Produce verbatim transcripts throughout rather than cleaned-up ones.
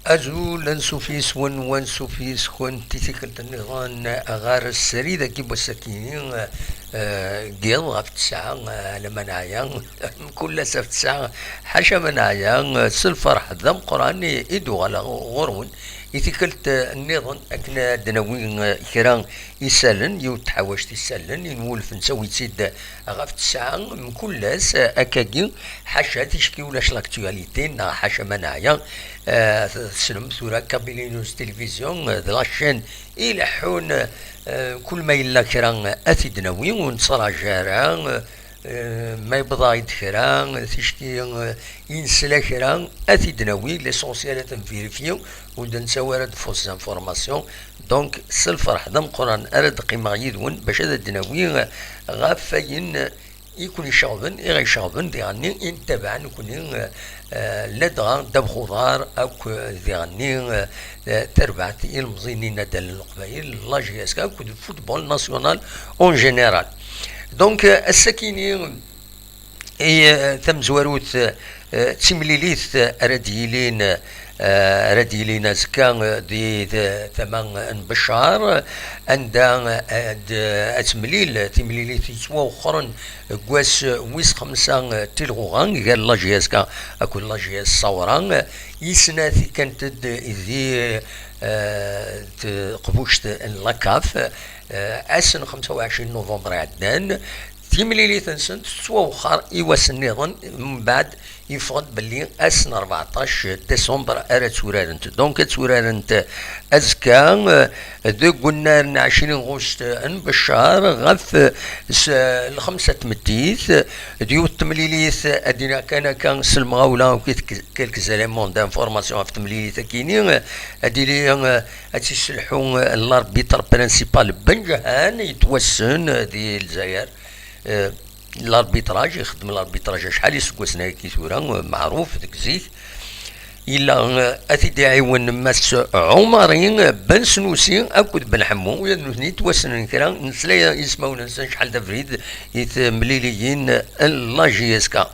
Azul, ansuf yis-wen, wansuf yis-kent i tikkelt nniḍen ɣer srid-agi n wass-akini, eh, n yiḍ ɣef ttesɛa, eh, alamma neɛya, mkul ass ɣef ttesɛa, ḥaca ma neɛya, eh, s lferḥ d ameqqran i, i d-uɣaleɣ ɣur-wen i tikkelt, eh, nniḍen akken ad d-nawi, eh, kra isallen, yiwet n tḥawact isallen, inwulef nettawi-tt-id ɣef ttesɛa mkul ass, akkagi, ḥaca ticki ulac l'actualité, neɣ ḥaca ma neɛya, eh, tessnem tura Kabylie News Télévision, eh, d la chaîne ileḥḥun, eh, kul ma yella kra ad t-id-nawi, ur nettraǧu ara, eh, Eh, ma yewweḍ-aɣ-d kra, ticki, eh, i nesla kra, ad t-id-nawi, l'essentiel ad ten-vérifier, ur d-nettawi ara de fausses informations. Donc, s lferḥ d ameqqran ara d-qqimeɣ yid-wen bac ad d-nawi, eh, ɣef wayen i ken-iceɣben, i ɣ-iceɣben diɣenni, i nettabaɛ nekni, eh, eh, ladɣa ddabex uḍar akk, eh, diɣenni, eh, eh, tarbaɛt ilemẓi n yinaddalen n Leqbayel, la J S K, akked le football national en général. Donc, euh, ass-akini, i, euh, tamezwarut, euh, d timlilit ara d-yilin, euh, ara d-yilin azekka, euh, di, di tama n Beccar, anda, euh, ad, ad temlil timlilit yettwawexxren deg wass wis xemsa, euh, n tilɣuɣa gar la J S K akked la J S Sawra, euh, i snat i kkant-d di, euh, teqbuct n la CAF. Eh, ass n xemsa u ɛecrin november iɛeddan, timlilit-nsent tettwawexxer i wass nniḍen, mbeɛd yeffeɣ-d belli ass n rbeɛṭac décembre ara tturarent. Donc, ad tturarent azekka, eh, deg unnar n ɛecrin ɣuct n Beccar, ɣef, eh, s-, lxemsa n tmeddit, d yiwet temlilit, ad d-iniɣ kan akka s lemɣawla, quelques, quelques éléments d'information ɣef temlilit-akini, ad d-yili, eh, ad tt-yesselḥu, eh, l'arbitre principal Ben Jahan, yettwassen, eh, di Lezzayer. Eh, l'arbitrage, ixeddem l'arbitrage acḥal iseggasen ayagi tura, eh, meɛruf deg zik. Yella, eh, ad t-id-iɛiwen Mass Ɛumari, eh, Ben Snusi akked Ben Ḥemmu, ula d nutni ttwassnen kra, nesla ismawen-nsen acḥal d abrid i temliliyin n la J S K.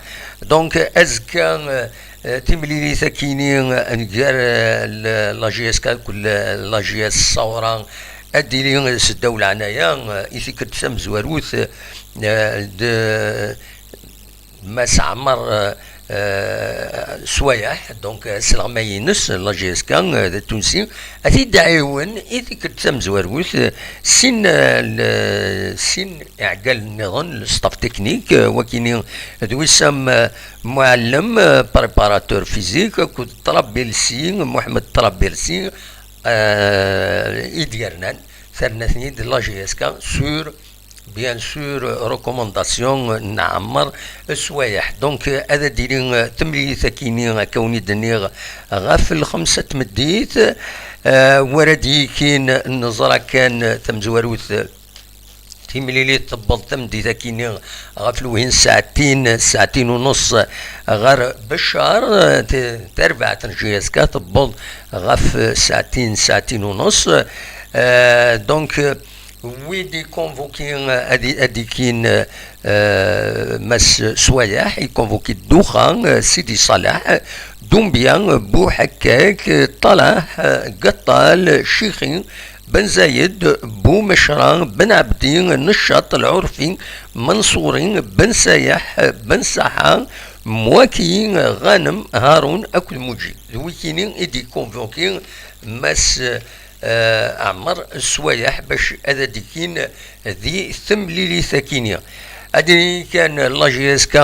Donc, azekka, eh, Eh, timlilit akini, eh, gar, eh, l-, la J S K akked l-, la J S Sawra, ad d-tili s ddaw leɛnaya, eh, i tikkelt tamezwarut, eh, d Mass Ɛmer, eh, eh, Swayeḥ, donc, eh, asleɣmay-ines, la J S K, eh, d Atunsi, ad t-id-iɛiwen i tikkelt tamezwarut, eh, sin, eh, l-, sin iɛeggalen nniḍen, le staff technique, eh, wakini d Wissam, eh, Muɛellem, eh, préparateur physique, akked Trabelsi, Muḥemmed Trabelsi, eh, i d-yernan, terna-ten-id la J S K sur, bien sûr, recommandation n Ɛmer Swayeḥ. Donc, eh, ad d-tili, eh, temlilit akini, akka wen-d-nniɣ, ɣef lxemsa n tmeddit, eh, wara d-yikin neẓra kan tamezwarut, timlilit tewweḍ tameddit akini ɣef lewhi n ssaɛtin, ssaɛtin u nus ɣer Beccar, t-, tarbaɛt n J S K tewweḍ ɣef ssaɛtin, ssaɛtin u nus. Eh, donc, eh, Wi d-ikonvuki, eh, ad i-, ad ikin, eh, Mass Swayeḥ, ikonvuki Duxa, eh, Sidi Salaḥ, Dumbya, Buḥakkak, Talaḥ, Gaṭṭal, Cixi, Ben Zayed, Bumecra, Ben Ɛebdi, Neccaṭ, Lɛurfi, Manṣuri, Ben Sayeḥ, Ben Saḥa, Mwaki, Ɣanem, Harun akked Muǧi. D wikini i d-ikonvuki Mass eh, Ɛmer Swayeḥ bac ad d-ikin di temlilit akini. Ad d-nini kan la J S K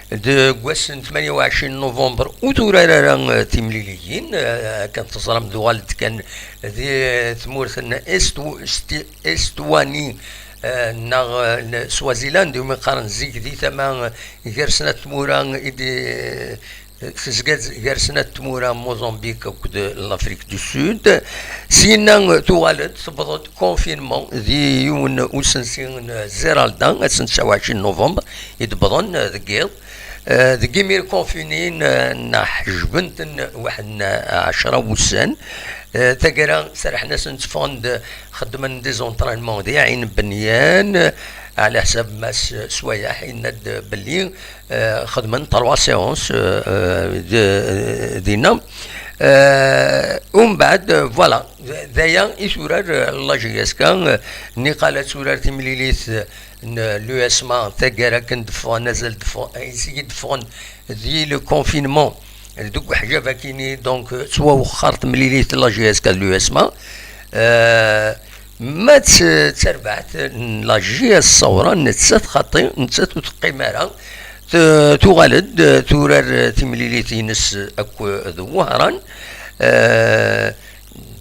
deg wass n tmanya u ɛecrin november ur turar ara, eh, timliliyin, eh, kan teẓram tuɣal-d kan di tmurt n Estu-, Esti-, Estwani, eh, neɣ, eh, n Swaziland, umi qqaren zik di tama, eh, gar snat tmura i d-, tezga gar snat tmura, Mozambique akked l'Afrique du Sud. Syenna tuɣal-d, tewweḍ-d confinement di yiwen usensi n Zeralda, ass n tesɛa u ɛecrin november i d-wwḍen deg yiḍ. Eh, deg imir confinin, eh, neḥ ḥejben-ten waḥed n ɛecra wussan. Eh, taggara serḥen-asen, tteffɣen-d, xeddmen des entraînements di Ɛin Benyan, eh, ɛla ḥsab Mass Swayeḥ yenna-d belli eh, xedmen trois séances, eh, eh, de-, dinna. Eh, umbeɛd, eh, voilà, d aya i turar, eh, la J S K, eh, niqal ad turar timlilit, eh, n l'U S M A, taggara akken d-ffɣen, azal d-ffɣen, eh, i d-ffɣen di le confinement, deg uḥjab akini, donc, eh, ttwawexxer temlilit la J S K d l'U S M A. Eh, Ma d t-, d tarbaɛt n la J S Ṣawra, nettat xaṭi, nettat ur teqqim ara. T-, tuɣal-d, turar timlilit-ines akk d Wehran. Eh,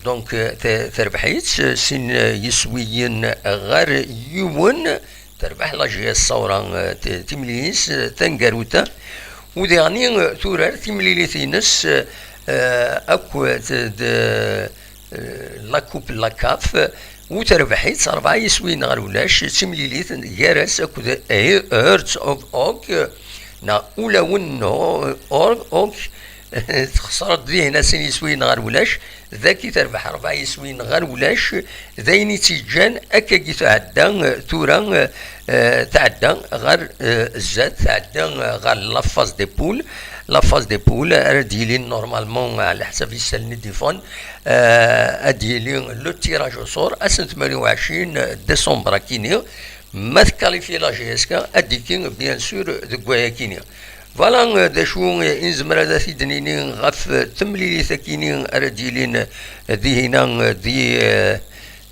donc, te-, terbeḥ-itt sin yiswiyen ɣer yiwen. Terbeḥ la J S Ṣawra, eh, t-, timlilit taneggarut-a. U diɣen, eh, turar timlilit-ines, eh, akk d, d, eh, la Coupe la CAF, u terbeḥ-itt rebɛa yiswiyen ɣer ulac, d timlilit gar-as akked He-, Hearts of Oak, neɣ Ulawen n Ho-, Or-, Oak, texṣer-d dihin sin yiswiyen ɣer ulac, dagi terbeḥ rebɛa yiswiyen ɣer ulac, d ayen i tt-iǧǧan akkagi tɛedda, tura, eh, tɛedda ɣer, eh, zdat, tɛedda, eh, ɣer la phase des poules. La phase des poules ara d-yilin normalement, ɛla ḥsab isallen i d-iffɣen, eh, ad d-yili le tirage au sort ass n tmanya u ɛecrin décembre akini. Ma tkalifye la J S K, ad d-ikki, bien sûr, deg wayakini. Voilà, eh, d acu, eh, i nezmer ad t-id-nini ɣef, eh, temlilit akini ara d-yilin, eh, dihina, eh, di, eh,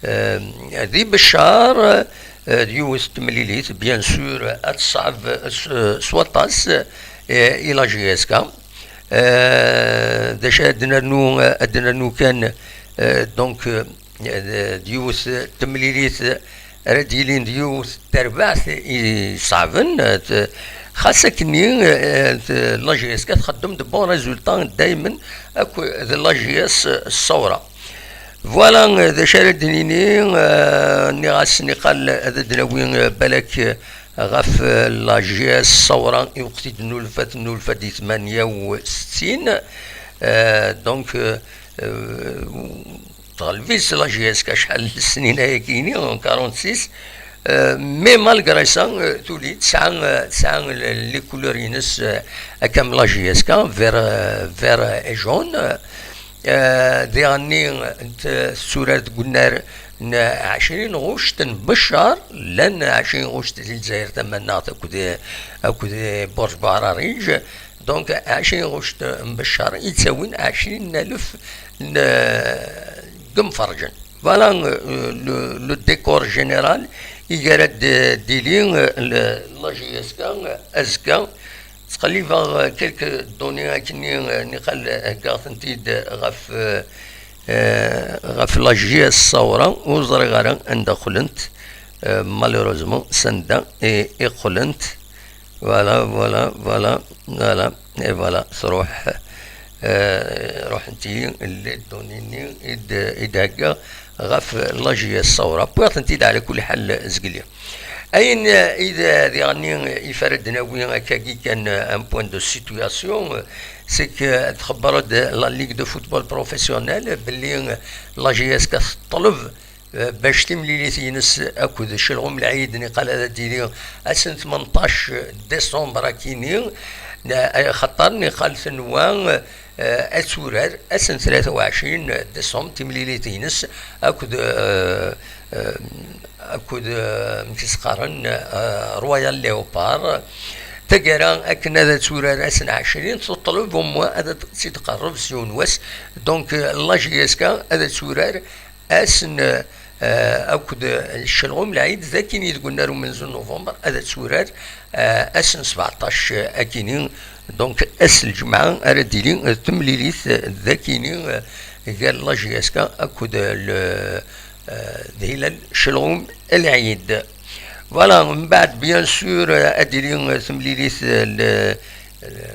eh, di Beccar, eh, d yiwet n temlilit, bien sûr, ad teṣɛeb s, s waṭas, eh, i la J S K. Eh, d acu ara d-nernu, eh, ad d-nernu kan, eh, donc, eh, d, d yiwet n temlilit ara d-yilin d yiwet n terbaɛt iṣeɛben, eh, t-, xas akkenni, eh, t-, la J S K txeddem de bons résultats daymen akked la J S Ṣawra. Voilà, eh, d acu ara d-nini, eh, nniɣ-as niqal ad d-nawi, eh, balak, eh, ɣef, eh, la J S Ṣawra i weqt i d-nulfa, tennulfa di tmanya u settin. Eh, donc, eh, eh, tɣelb-itt la J S K acḥal n snin ayakini, en quarante-six. Euh, mais malgré ça, euh, tuli tesɛa, euh, tesɛa le-, les couleurs-ines, euh, akka am la J S K, vert, euh, vert et jaune. Euh, diɣenni, euh, t-, tetturar deg unnar n ɛecrin ɣuct n Beccar, llan ɛecrin ɣuct di Lezzayer Tamannaɣt akked, akked Burj Bahrarij. Donc, ɛecrin ɣuct n Beccar i yettawin ɛecrin n alef n, n yimferrǧen. Voilà, euh, le, le décor général i gara d-, d-ili, euh, le, la J S K, euh, azekka. Ttqellibeɣ, euh, quelques données akkenni, euh, niqal, euh, heggaɣ-tent-id ɣef, euh, euh, ɣef la J S Ṣawra, ur ẓriɣ ara anda qqlent, euh, malheureusement, sanda i, i qqlent. Voilà, voilà, voilà, voilà. Et voilà, tṛuḥ, euh, ruḥent-iyi les données-nni i d-, i d-heggaɣ ɣef la J S Ṣawra. Wwiɣ-tent-id ɛla kulli ḥal zgelli. Ayen, euh, i d-, diɣenni, i f ara d-nawi akkagi kan, euh, un point de situation, euh, c'est que, euh, txebber-d la Ligue de football professionnel belli, euh, la J S K teṭleb bac timlilit-ines akked Celɣum Lɛid, niqal ad d-tili ass n tmenṭac décembre akini, na-, axaṭer niqal tenwa, eh, ad turar ass n tlata u ɛecrin décembre timlilit-ines akked, eh, eh, akked, eh, amek i s-qqaren, eh, Royal Léopard. Taggara, akken ad turar ass n ɛecrin, teṭleb au moins ad tt-id-tqerreb s yiwen wass. Donc, eh, la J S K ad turar ass n, eh, akked Celɣum Lɛid, d akini deg unnar umenzu n novembre, ad turar, eh, ass n sbeɛṭac akini, donc ass n lǧemɛa ara d-tili temlilit d akini, eh, gar la J S K akked le, eh, d Hilal Celɣum Lɛid. Voilà, mbeɛd, bien sûr, eh, ad d-tili, eh, temlilit, eh, le,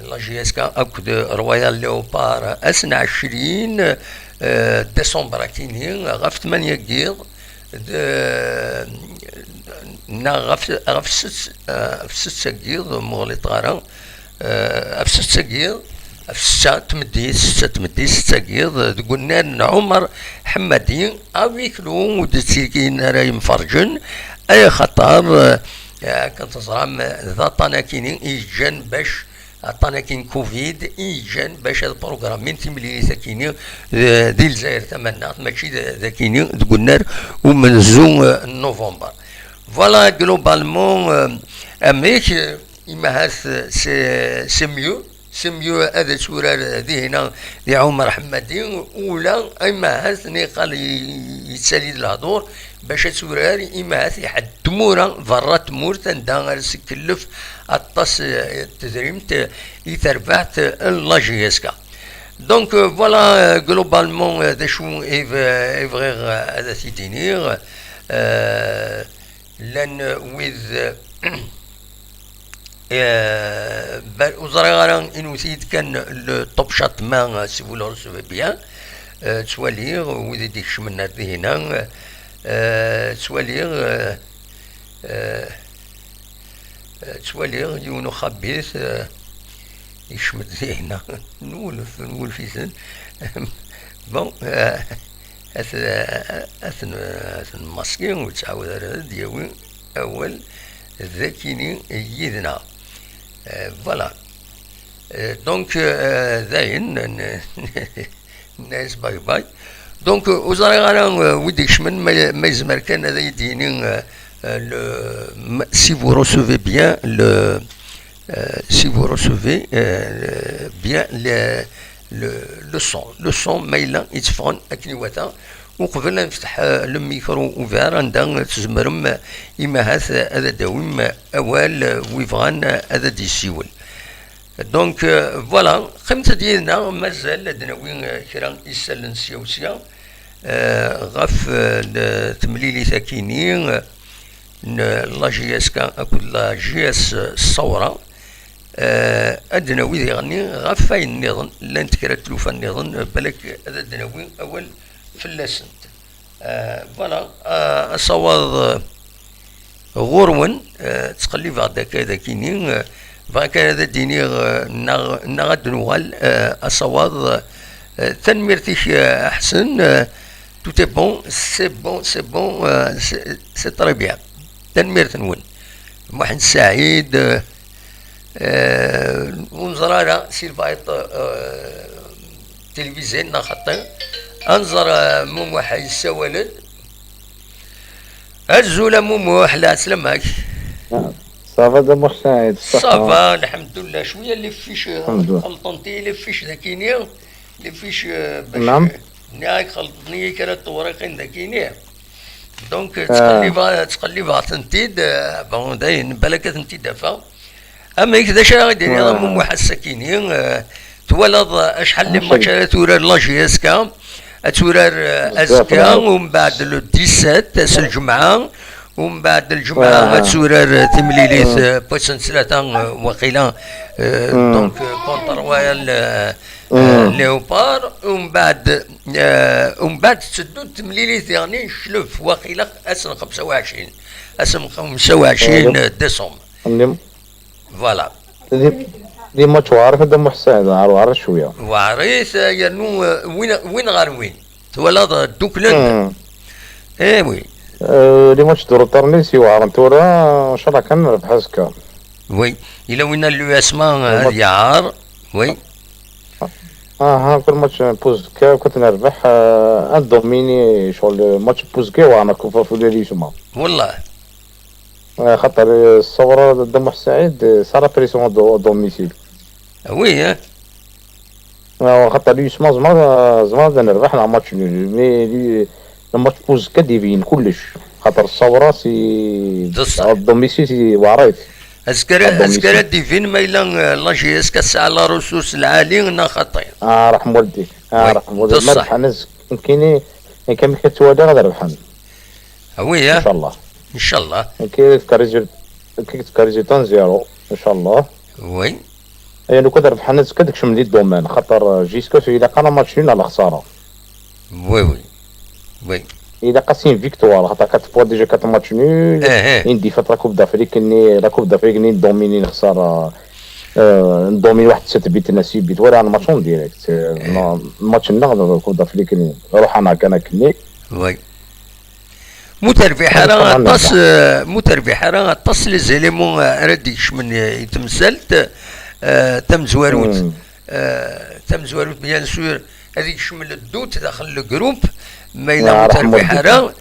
la J S K akked Royal Léopard ass n ɛecrin, eh, décembre akini ɣef tmanya n yiḍ, d-, neɣ ɣef, ɣef setta, eh, ɣef setta n yiḍ, ma ur ɣliṭeɣ ara, eh, ɣef setta n yiḍ, ɣef setta tmeddit, setta tmeddit, setta n yiḍ, deg unnar n Ɛumer Ḥemmadi, à huis clos, ur d-ttilin ara yemferrǧen, ay axaṭer, eh, akken teẓram, d aṭṭan akini i yeǧǧan bac, aṭṭan akini covid i yeǧǧan bac ad programmin timlilit akini, eh, di Lezzayer Tamannaɣt, mačči d, d akini deg unnar umenzu, eh, n novembre. Voilà, globalement, eh, amek, eh, imahat, eh, c'est, c'est mieux, c'est mieux ad turar dihina di Ɛumer Ḥemmadi, ula imahat niqal y-, yettali-d lehdur bac ad turar, imahat iḥedd tmura berra tmurt anda ara s-tkellef aṭas, eh, n tedrimt, eh, i terbaɛt, eh, n la J S K. Donc, euh, voilà, euh, globalement, euh, d acu i b-, i bɣiɣ, euh, ad t-id-iniɣ. Euh, llan, euh, wid, euh, euh, ba-, ur ẓriɣ ara, inwet-iyi-d kan le top chat ma, euh, si vous le recevez bien. Euh, ttwaliɣ wid i d-ikecmen ar dihina, euh, ttwaliɣ, euh, euh, euh, ttwaliɣ yiwen uxabit, euh, ikcem-d dihina, nwulef, nwulef-iten. Bon, euh, at, at, at nmaski, ur ttɛawad ara ad d-yawi awal d akini yid-neɣ. Euh, voilà. Euh, donc, euh, dayen, n-, n-, nenna-yas bye bye. Donc, euh, ur ẓriɣ ara, euh, wi d-ikecmen, ma, ma yezmer kan ad yi-d-yini, euh, euh, le, ma, si vous recevez bien le, euh, si vous recevez, euh, le, bien le, le, le son, le son, ma yella yetteffɣen akken iwata, uqbel ad nefteḥ, euh, le micro ouvert, anda tzemrem, euh, imahat, euh, ad d-tawim, euh, awal, euh, wi bɣan, euh, ad d-yessiwel. Donc, euh, voilà, qqimet-d yid-neɣ, mazal ad d-nawi, euh, kra isallen sya u sya, euh, ɣef, euh, le-, temlilit akini, euh, n la J S K akked la J S Ṣṣawra. Euh, ad d-nawi diɣenni ɣef wayen nniḍen, llant kra n tlufa nniḍen, euh, balak ad d-nawi awal fell-asent. Euh, voilà, euh, asawaḍ, euh, ɣur-wen, euh, ttqellibeɣ-d akka d akini, euh, bɣiɣ kan ad d-iniɣ, euh, neɣ, neɣ ad d-nuɣal, euh, asawaḍ, euh, tanemmirt-ik, euh, a Ḥsen, euh, tout est bon, c'est bon, c'est bon, euh, c'est, c'est très bien. Tanemmirt-nwen. Muḥend Saɛid, euh, euh, ur neẓri ara si lbayeṭ, euh, tilivizyin neɣ xaṭi. Ad nẓer, euh, Mumuḥ yessawal-d. Azul a Mumuḥ, lɛeslama-k. Ça va, d Muḥ Saɛid, ṣṣeḥḥa? Ça va, lḥemdullah. Cwiya les fiches, euh, xelṭent-iyi les fiches dagini. Les fiches, euh, bac, nniɣ-ak xelṭen-iyi kra n tewriqin dagini. Donc, euh, ttqellibeɣ, ttqellibeɣ-tent-id, euh, bon, dayen, balak ad tent-id-afeɣ. Amek, d acu ara ɣ-d-tiniḍ, a Mumuḥ, ass-akini? Euh, twalaḍ, euh, acḥal n les matchs ara turar la J S K? Ad turar, euh, azekka, umbeɛd le dix-sept, ass n lǧemɛa, umbeɛd lǧemɛa ad turar, euh, timlilit, euh, n wass n ttlata, euh, waqila, euh, donc, euh, contre Royal, euh, euh, Léopard, umbeɛd, euh, umbeɛd tetteddu-d temlilit diɣen n ccleb, waqila ass n xemsa u ɛecrin, ass n xemsa u ɛecrin décembre. Voilà. Di, di match weɛrit, a Muḥ Saɛid, weɛrit cwiya. Weɛrit, eh, yernu, eh, win, win ɣer win. Twalaḍ, eh, dduklen. Hmm. Eh oui. Euh, les matchs de retard-nni s iweɛren tura, ncallah kan nerbeḥ azekka. Oui. Yella winna l'U S M A ad yaɛer. Oui. Aha, كل match n uzekka, كنت نربح، آه، un domini شغل match n uzekka وأنا كوفا في اليوم. والله. آه، خاطر الصورة دموح سعيد، آه، صار بريسيون دو، دوميسيل. Oui, hein. آه، خاطر اليوم زمان، زمان نربح لا ماتش نول. مي لي، الماتش بوزكا ديفين كلش. خاطر الصورة سي، دوميسيل سي وعريف. Est-ce que, est-ce que ديفين ما إلا، آه، لا جي اس كتسعى لا ريسورس العالي نا خطير؟ آه، رحم والديك. آه، oui. رحم والديك. ما ربحنا ز-، كاينين، كاين كتوالي غادي ربحنا. Ah oui, hein. إن شاء الله. إن شاء الله. كي تكا ريزول-، كي تكا ريزولتا زيرو، إن شاء الله. Oui. إيه، لو كان ربحنا زكا داكشي من لي دومان، خاطر جيسكا في إلا قانا ماتش نول على خسارة. Oui, oui. Oui. إلا قاسين فيكتوار، خاطر كتبوا ديجا كات ماتش نول. إيه، إيه. إندي فات لا كوب دافريك، إني لا كوب دافريك، إني دوميني نخسر، آه، دوميني واحد ست بيت، ناسي بيت، ولا أنا ماتش اون ديريكت. آه، إيه. ما-، ماتش نغد كوب دافريك، إني روح أنا كان كني. Oui. متربح راه طبعاً طاس، نربح. آه، متربح راه طاس لي زيليمون، آه، راه ديكش من يتمثلت، آه، تمزواروت. مم. آه، تمزواروت، بيان سور، هذيك شمل الدوت داخل الجروب، ما إلا آه، رحم متربح والديك. راه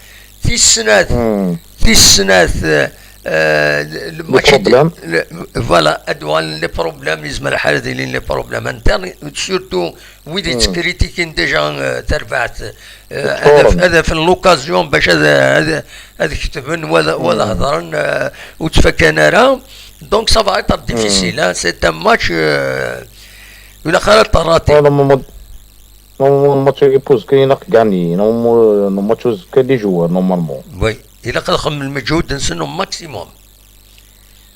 تيسنات، مم. تيسنات، آه، آه، لي ماشي بروبليم. ل-، فوالا، أدوان لي بروبليم، يزمر الحالة ديالين لي بروبليم انترن، سورتو ويدي تكريتيكين ديجا، آه، تربعت، آه، هذا في، هذا في لوكازيون باش هذا، هذا، هذا كتبن ولا، ولا هضرن، آه، وتفكان راه. دونك سا فا اتر ديفيسيل، ها، سي ان ماتش، آه، ولا خالد طراتي. نورمالمون، نورمالمون الماتش يبوز كاين غاني، نورمالمون الماتش كاين لي جوار نورمالمون. وي، الا قد خم المجهود نسنو ماكسيموم.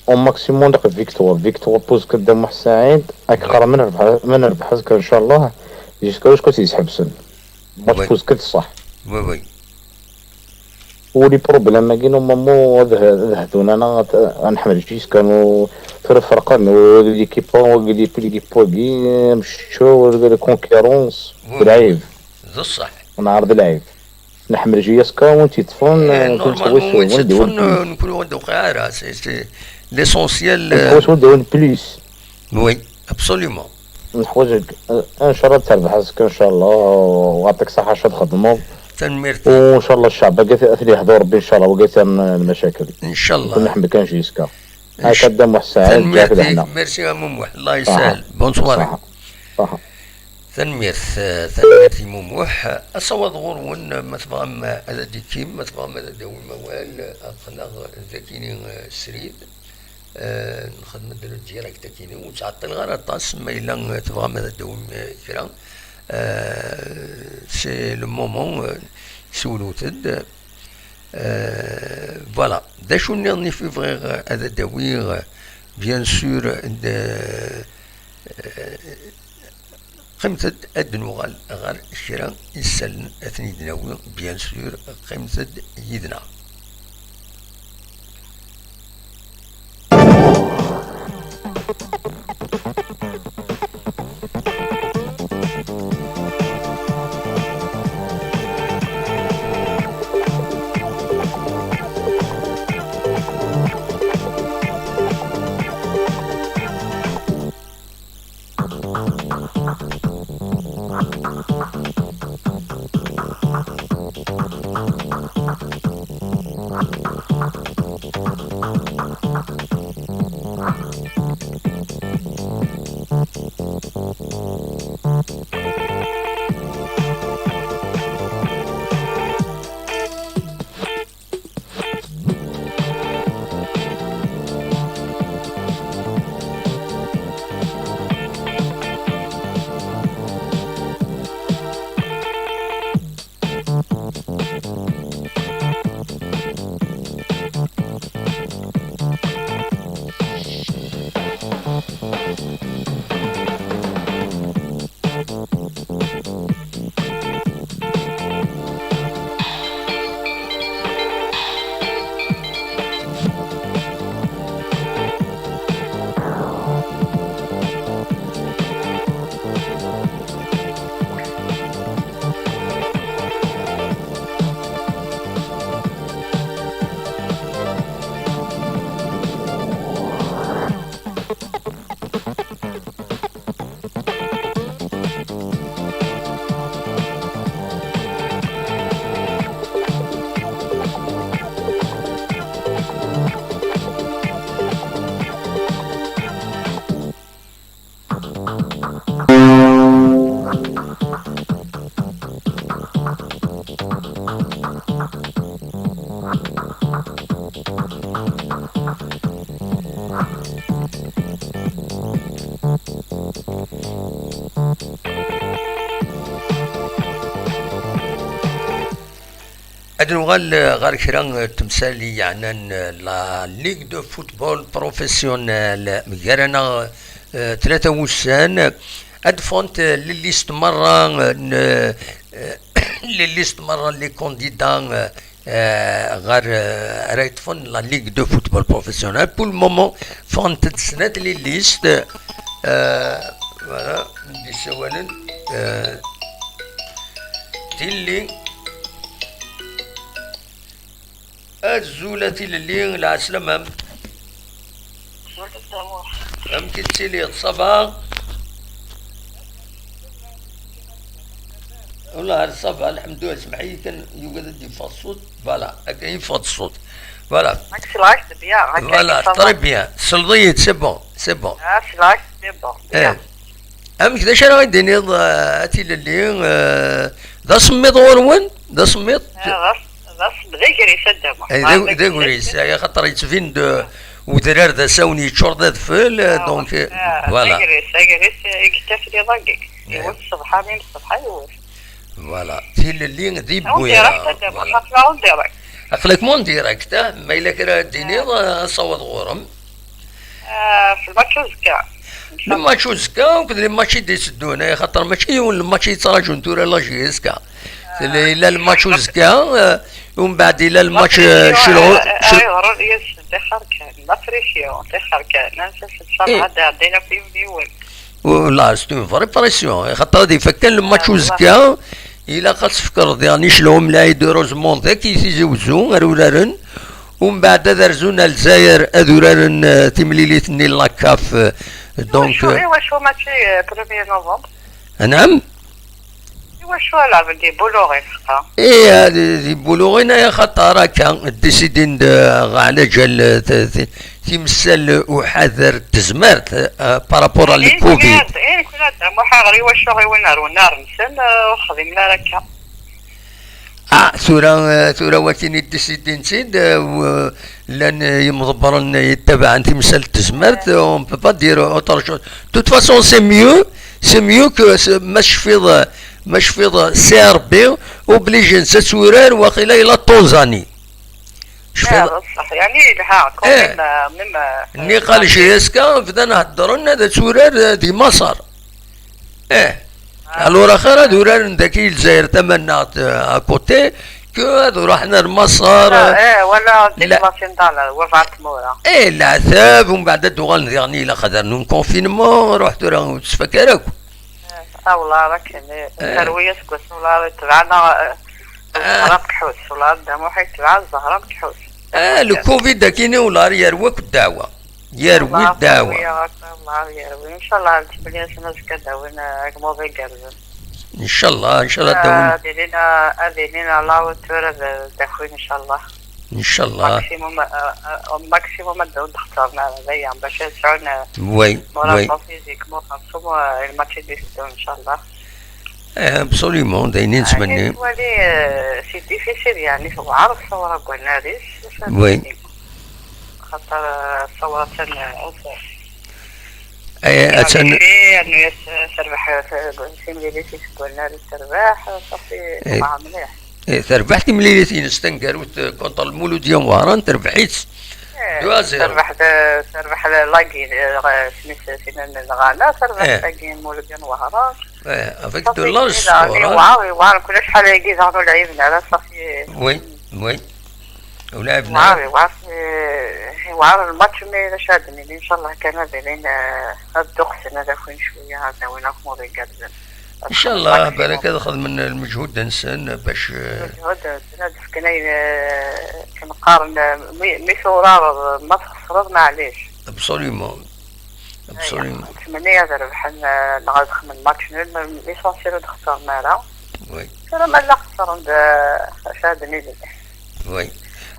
او ماكسيموم داك فيكتوار، فيكتوار بوز كدام واحد سعيد، اك قرا من ربح، من ربح هزك ان شاء الله. جيسكا واش كنت يسحبسن. ماتش وي. بوز كد صح. وي، وي. ولي بروبليم كاين نورمالمون هاد، هاد هدونا انا غت-، غنحمل جيسكا نو، في الفرقة نو، ليكيب، ليكيب، ليكيب، مشتو، لي كونكيرونس، وي. العيب. بصح. نعرض العيب. نحمل جيسكا وانت تطفن، إيه، آه، كنت نورمالمون وين وين تطفن، آه، نكون وين دوقع راه، سي، سي ليسونسيال، آه. نحوس وين داون بليس. وي، ابسوليومون. نحوس، آه، ان شاء الله تربح راسك ان شاء الله، ويعطيك الصحة شاد خدمة. تنميرتي. وان شاء الله الشعب قالت اثني يحضر ربي ان شاء الله، وقالت المشاكل. ان شاء الله. كنا نحمل كان جيسكا. هاي كدام واحد الساعة، جاك تنميرتي، لهنا. ميرسي يا مموح، الله يسهل. صح. بونسوار. صح. صح. Tanemmirt, eh, tanemmirt i Mumuḥ. Asawaḍ ɣur-wen, ma tebɣam ad d-ikkim, ma tebɣam ad d-tawim awal, aql-aɣ dakini, eh, srid. Eh, nxedm-d le direct akini, ur ttɛeṭṭileɣ ara aṭas, ma yella, eh, tebɣam ad d-tawim, eh, kra. Eh, c'est le moment, eh, siwlewt-d. Eh, voilà. D acu nniḍen i bɣiɣ ad d-awiɣ, bien sûr, d, eh, Qqimet-d ad d-nuɣal ɣer kra isallen ad ten-id-nawi, bien sûr, qqimet-d yid-neɣ. Ad nuɣal, eh, ɣer kra, eh, temsal i yeɛnan, eh, la Ligue de football professionnel, gar-aneɣ, eh, tlata wussan. Ad ffɣent, eh, les listes merra, eh, n, eh, les listes merra n les candidats, eh, eh, ɣer, eh, ara yeṭṭfen la Ligue de football professionnel. Pour le moment, ffɣent-d snat les listes, eh, voilà, d-issawalen, eh, Tilli. Azul a Tilelli, lɛeslama-m. Amek i tettiliḍ, ça va? Wallah, ça va, lḥemdullah, semmeḥ-iyi kan, yugad ad d-yeffeɣ ṣṣut. Voilà, akka yeffeɣ-d ṣṣut. Voilà. راك سلايس بيان، راك Voilà, ça va. Très bien. Selḍ-iyi-d, c'est bon, c'est bon. Ah, سلايس، c'est bon. Eh. Bien. Amek, d acu ara ɣ-d-tiniḍ, eh, a Tilelli, eh, d asemmiḍ ɣur-wen? D asemmiḍ? Eh, d as-, d as-, d agris, a Dda Muḥ. Eh, d ag-, d agris, eh, axaṭer yettbin-d, eh, udrar d asawen yeččur d adfel, eh, Ah, donc, eh, ah, voilà. D agris, d agris, eh, i yettafli dagi. Eh. Yiwet ṣṣbeḥ, armi n ṣṣbeḥ, yiwet. Voilà. Tilelli di Bwira. En direct, a Dda Muḥ, voilà. Aql-aɣ en direct. Aql-akem en direct, ah? Ma yella kra ad d-tiniḍ, eh, ad saweḍ ɣur-m. Ah, في الماتش وزكا. Le match uzekka akked le match i d-iteddun, eh, xaṭer mačči yiwen le match i yettraǧun tura la J S K. Ah. Yella le match uzekka, eh, umbeɛd yella le match, eh, celɣu-, eh, cel- ayɣer ur yas-, tixer kan, la pression, tixer kan. Ansa s-, ncallah ad ɛeddin akk yiwen yiwen. Voilà, c'est une vraie pression. Eh, xaṭer ad ifak kan le match Ah, uzekka, ilaq ad tfekreḍ, yeɛni, celɣu mlaɛi d heureusement dagi Tizi Wezzu, ar uraren. Umbeɛd ad rzun ar Lezzayer ad uraren, eh, timlilit-nni n la CAF, eh, donc, Iwacu, eh, iwacu mačči, eh, premier novembre? Anɛam? Iwacu ala di Boulogne, xaṭer? Eh, eh, di, di Boulogne, eh, xaṭer akka, décidin-d, eh, ɛlaǧal, eh, t-, t-, timsal uḥader n tezmert, eh, par rapport à le Covid. Eh, nekni ad, eh, nekni ad, Muḥ, ɣer iwacu i win ar wennar-nsen, eh, ur xdimen ara akka? Ah, tura, eh, tura wakin i d-décidin-tt-id, eh, w-, llan, eh, yimḍebbren yettabaɛen timsal n tezmert, eh, on peut pas dire autre chose. De toute façon, c'est mieux, c'est mieux que ce, ma tecfiḍ, eh, ma tecfiḍ, eh, C R B, obligé-ns ad turar, waqila ila Tanzanie. Tecfiḍ? Ah, d ṣṣeḥ, yeɛni yelha, quand Eh. Même, euh, même, euh, Nniqal J S K, bdan heddren ad turar, eh, di Maṣer. Eh. Ah. Alors, axir ad uraren daki Lezzayer tamannaɣt, eh, à côté, que ad ruḥen ar Maṣer. Ah, eh, wala La- déplacé dans la, wa ɣer tmura. Eh, leɛtab, umbeɛd ad d-uɣalen diɣen ilaq ad rnun confinement, ruḥ tura ur tettfak ara akk. Eh, ah, والله راك يعني، Eh. Terwi aseggas, والله تبعنا, eh, Ah. Ẓhra Mekḥus, والله Dda Muḥ yetbeɛ Ẓhra Mekḥus. Ah, le Covid akini, والله yerwi akk ddeɛwa. Yerwi Allah ddeɛwa. Yerwi, ya Rabbi, Allah yerwi. إن شاء الله, ntemni-asen azekka ad d-awin, eh, agmuḍ igerrzen. إن شاء الله, إن شاء الله ad d-awin. Ad ilin, ad ilin à la hauteur ad, ad d-akin, إن شاء الله. إن شاء الله. Maximum, eh, eh, maximum ad d-awin, d-xettren, eh, d aya, bac ad sɛun, eh, Oui, moral oui. Physique, moral xersum, eh, lmatch i d-iteddun, إن شاء الله. Eh, absolument, d ayen i nettmenni. Yettwali, eh, c'est difficile, yeɛni, tewɛer ṣṣawra deg wannar-is. Oui. Xaṭer, eh, ṣṣawra attan, eh, Eh, attan. Yernu-yas, eh, terbeḥ, eh, timlilit-is deg wannar-is terbeḥ, ṣafi, Eh, tewɛer mliḥ. Eh, terbeḥ timlilit-ines taneggarut, eh, contre Lmuludya n Wehran, terbeḥ-itt. Eh, deux à zéro. Terbeḥ d, terbeḥ lagi, eh, isem-is, Sinan Lɣala, terbeḥ Eh. Lagi Lmuludya n Wehran. Eh, avec de larges scores, hein. Yewɛer, yewɛer, kul acḥal agi daɣen ur lɛiben ara, ṣafi. Oui, oui. Ur lɛiben ara. Yewɛer, yewɛer, eh, yewɛer lmatch, mais d acu ad d-nini, إن شاء الله kan ad ilin, eh, ad dduqsen, ad akin cwiya, ad awin akmuḍ igerrzen. إن شاء الله, balak ad xedmen lmeǧhud-nsen bac, eh, lmeǧhud-nsen, ad d-fken ayen, eh, akken qqaren, eh, mi, mi turareḍ, ma txesreḍ, maɛlic. Absolument. Absolument. Aya, nettmenni ad rebḥen, eh, neɣ ad xedmen match nul, mais l'essentiel ur d-xeṣren ara. Oui. Tura ma llan xeṣren-d, eh, acu ad d-nini? Oui.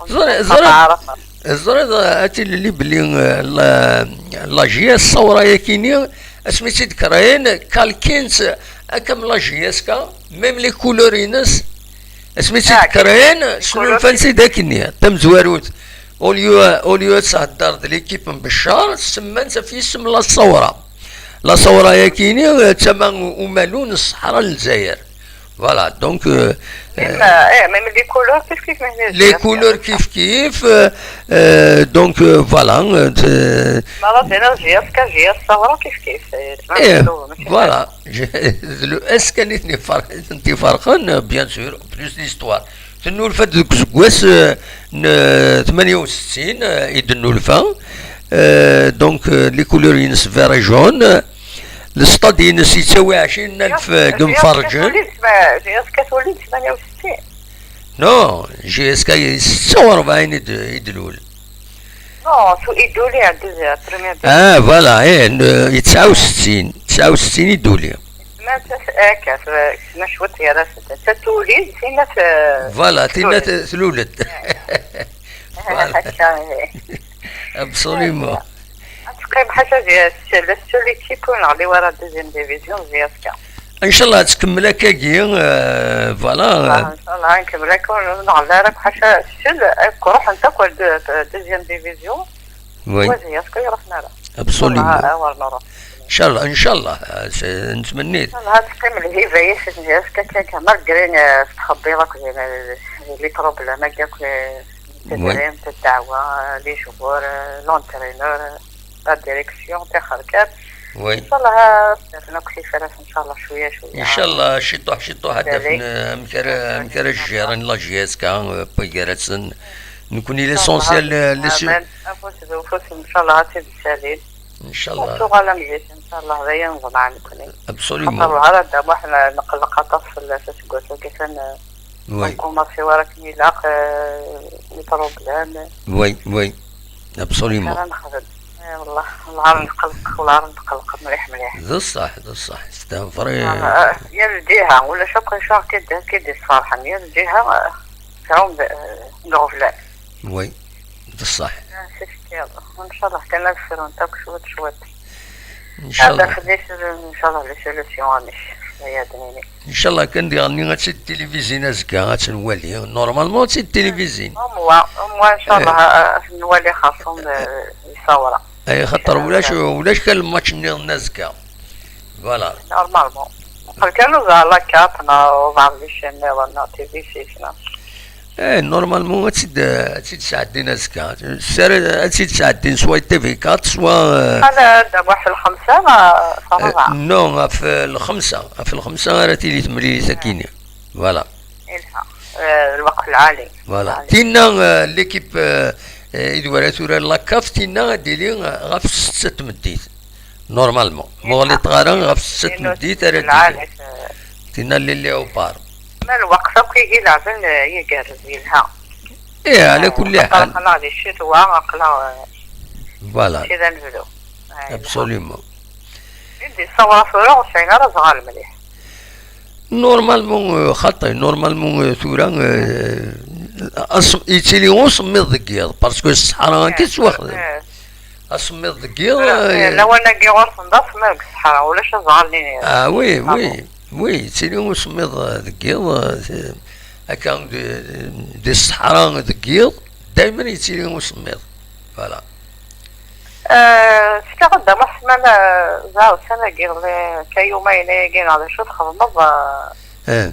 Ẓri-, ẓriḍ, ẓriḍ, a Tilelli, belli, eh, la, la J S ṣṣawra-yakini, asmi tt-id-kṛayen, kalkin-tt akka am la J S K, même les couleurs-ines, asmi tt-id-kṛayen, snulfan-tt-id akkenni, tamezwarut. Au lieu, au lieu ad thedder d l'équipe n Beccar, semman-tt ɣef yisem la ṣṣawra. La ṣṣawra-yakini, eh, d tama umalu n ṣṣeḥra n Lezzayer. Voilà, donc, euh, même, euh, eh, même les couleurs كيف كيف هنا les couleurs كيف كيف, euh, euh, donc, euh, voilà, euh, ما راه هنا جي اس كا جي اس ثورة كيف كيف. Eh, voilà. Le S كان يتني فرق, يتني فرقا, bien sûr, plus l'histoire. Tennulfa-d deg useggas, euh, n, euh, ثمانية وستين, euh, i d-nulfa. Euh, donc, euh, les couleurs-ines vert et jaune. Le stade-ines yettawi عشرين ألف n yimferrǧen. جي اس كا تولي ثمانية وستين. Non, J S K ستة وأربعين i d-, i d-lul. Non, tu i d-uli à deuxième, première. Ah, voilà, eh, n-, تسعة وستين, تسعة وستين i d-uli. ما تس-, هكا، ف-, كنا شوية يا راس. تتولي، تينا ت-, Voilà, تينا ت-, تلولد. Voilà. هكا، إيه. Absolument. تقريبا حاجة ديال la seule équipe وين غادي ورا deuxième division, J S K. ان شاء الله تكمل هكاكي, آه, voilà. ان شاء الله نكمل هكا ونغلى راك حاجة seule, روح انت كل deuxième division. Oui. واش هي سكي رحنا لها. Absolument. والله, آه, ورنا روح. ان شاء الله, ان شاء الله, آه, س-, نتمنيت. والله تقيم الهيبة يا سيدي, هي سكا كان كان مالغري, آه, تخبي راك زين, آه, les problèmes هكاك, آه, التدريب, الدعوة, les joueurs, آه, l'entraîneur, آه, la direction, تاخر كان. Oui. ان شاء الله, آه, ناكل في فراس ان شاء الله شوية شوية. ان شاء الله شي طوح شي طوح هذا فين امكر امكر الجيران لا جي اس كا بيغراتسن. نكون ليسونسيال لي سو. افوس افوس ان شاء الله غادي تسالي. ان شاء الله. سوغ على مزيت ان شاء الله, هذا ينظم عنكم. Absolument. نقرب على الدم واحنا نقلق طرف في الاساس قلت لك كان. Oui. كوماسي وراك ميلاق, آه, les problèmes. Oui, oui. Absolument. انا نخدم. اي والله, والله نقلق, والله نقلق مليح مليح. بصح, بصح, c'est un vrai. آه, يا الجهة ولا شو كل شهر كيدير, كيدير صراحة, يا الجهة, آه, تعاون ب-, آه, الغفلان. Oui. بصح. آه, c'est ce qu'il y a. وان شاء الله كان نغفر ونتاك شوية شوية. ان شاء الله. خديت ان شاء الله les solutions, مش يا دنيني. ان شاء الله كان ديغني غاتسد التلفزيون ازكا غاتنوالي, normalement تسد التلفزيون. Au moins, au moins ان شاء الله, آه, نوالي خاصهم, آه, يصورا. اي خاطر ولاش, ولاش كان الماتش نيض ازكا. Voilà. Normalement. كانوا زعما la quatre, نا, وزعما les chaînes, نا, تي في six, نا. ايه, normalement تسد, تسد ساعتين ازكا. سير, تسد ساعتين سوا تي في quatre سوا. انا دابا واحد الخمسة, ما, صافا. Non, في الخمسة, في الخمسة راه تيلي تمرين ساكينة. Voilà. إلها, آه, الوقت العالي. Voilà. تينا, آه, l'équipe, آه, آه, إدوارة ثورة لاكاف تينا ديلي, آه, غاف ستة مديت. Normalement. مغلي طغارة غاف ستة مديت, راه ديلي. تينا لي ليوبار. ما الوقفة كي يلعبن, آه, يقرز يلها. ايه, على كل حال. خلاص الشتوى, خلاص. Voilà. كذا نبدو. Absolument. يدي الصورة صورة وسعينا راه صغار مليح. Normalement, euh, خاطي, normalement, euh, ثورة, euh, أص-, يتيلي وسميض ديال, parce que الصحراء كي تسوخ. أصميض ديال, لا, وانا كي غرس نضاف ما الصحراء ولا شي زعلني. Ah oui, oui, oui, يتيلي وسميض ديال, euh, هكا دي, دي الصحراء ديال, دايما يتيلي وسميض. Voilà. آه, ستا غدا محسن, آه, زعما سنة قال لي كيومين يجينا على شو تخدمض, آه, آه.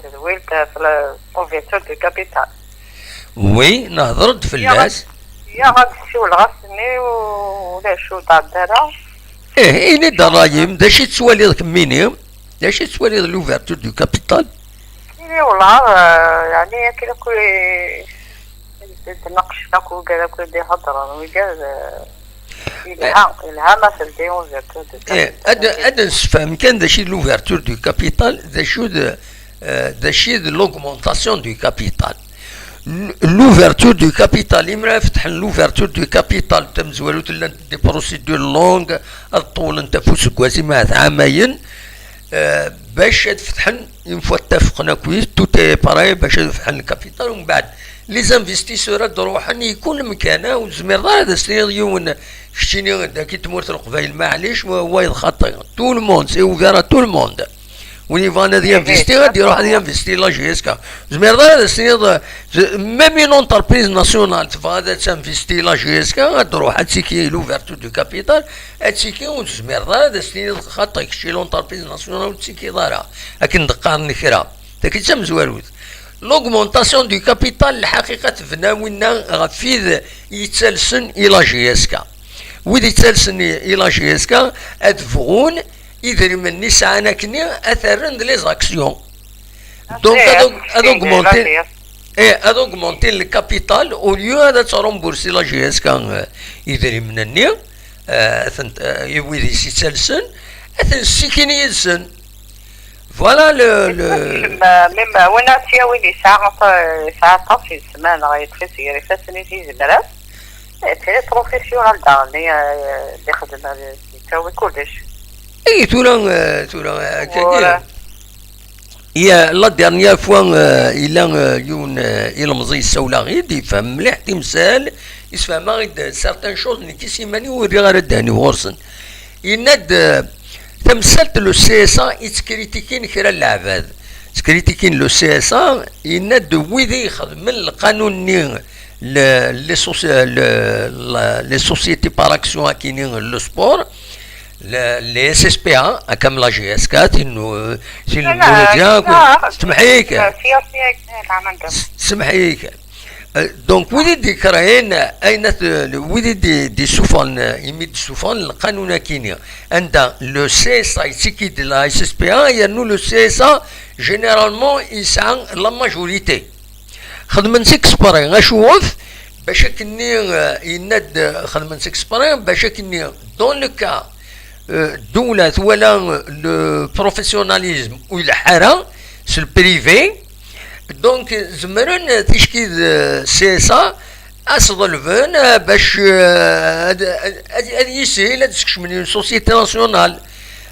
تدويل في الكونفيرتور دو كابيتال. Oui, نهضرت فلاس. يا غاد تسول غاسني ولا شو تاع الدارة. ايه, إني درايم, دا شي تسوالي كميني, دا شي تسوالي l'ouverture du capital. إني والله, آه, يعني كي ناكل تناقشنا كون قال لك ودي هضره وقال, آه, يلها يلها ما تلدي وزرتو. ايه, هذا, هذا نسفهم كان دا شي l'ouverture du capital, دا شو دا, آه, دا شي l'augmentation du capital. L'ouverture du capital, إمرا فتحن l'ouverture du capital, تمزوالو تلان des procédures longues, الطول انت فوسك واسي ما عامين, آه, باش تفتحن une fois اتفقنا كويس, tout est paré باش تفتحن الكابيتال, ومن بعد les investisseurs هاد روحن يكون مكانه, وزمير دار هذا سنيض يون كشتيني داكي تمورت القبايل, معليش, وهو يتخطى. Tout le monde, c'est ouvert à tout le monde. وين يبغى هذا ينفيستي غادي يروح هذا ينفيستي لا جي اس كا. زمير هذا سنيض, même une entreprise nationale تبغى هذا تنفيستي لا جي اس كا, غتروح تسيكي l'ouverture du capital, تسيكي وزمير هذا سنيض خاطيك شي l'entreprise nationale وتسيكي دارها. لكن دقارني كرا. Tagi d tamezwarut. L'augmentation du capital, lḥaqiqa tebna winna ɣef wid yettalsen i la J S K. Wid yettalsen i la J S K ad bɣun idrimen-nni sɛan akkenni ad t-rren d les actions. Donc ad aug- ad augmenter, eh, ad augmenter le capital au lieu ad tt-rembourser la J S K, eh, idrimen-nni, eh, ad ten- eh, i wid i s-yettalsen, ad ten-ssikin yid-sen. Voilà le, le... Même, même win ara tt-yawin yesɛa aṭas, yesɛa aṭas yesma neɣ yeṭṭef-it gar ifassen-is yezmer-as. Eh, très professionnel daɣen, eh, d ixeddem, eh, yettawi kullec. Ay tura, eh, tura, eh, akkagi. Ur- Ya, la dernière fois, eh, yella, eh, yiwen, eh, ilemẓi yessawel-aɣ-id, yefhem mliḥ timsal, yessefhem-aɣ-id certaines choses, nekk s iman-iw ur rriɣ ara ddehn-iw ɣur-sen. Yenna-d, eh, tamsalt le C S A i ttekritikin kra n leɛbad. Ttekritikin le C S A, yenna-d wid i ixedmen lqanun-nni, le, les soci- le, la- les sociétés par action akini, le sport, le, les S S P A, comme la J S K, tin n- tin n Lmuludya, akk- semḥ-ik, semḥ-ik. Euh, donc wid i d-ikrehen ayen at- wid i d- d-isuffɣen, imi d-isuffɣen lqanun akini, anda le C S A yettiki-d la S S P A, yernu le C S A généralement yesɛa la majorité. Xedmen-tt exprès, acuɣef? Bac akkenni, eh, yenna-d, eh, xedmen-tt exprès bac akkenni, dans le cas, eh, ddula twala, eh, le professionnalisme ur ileḥḥu ara s le privé, donc, eh, zemren, eh, ticki d, eh, C S A ad s-ḍelben, eh, bac, eh, ad, ad, ad, ad yissin ad skecmen une société nationale.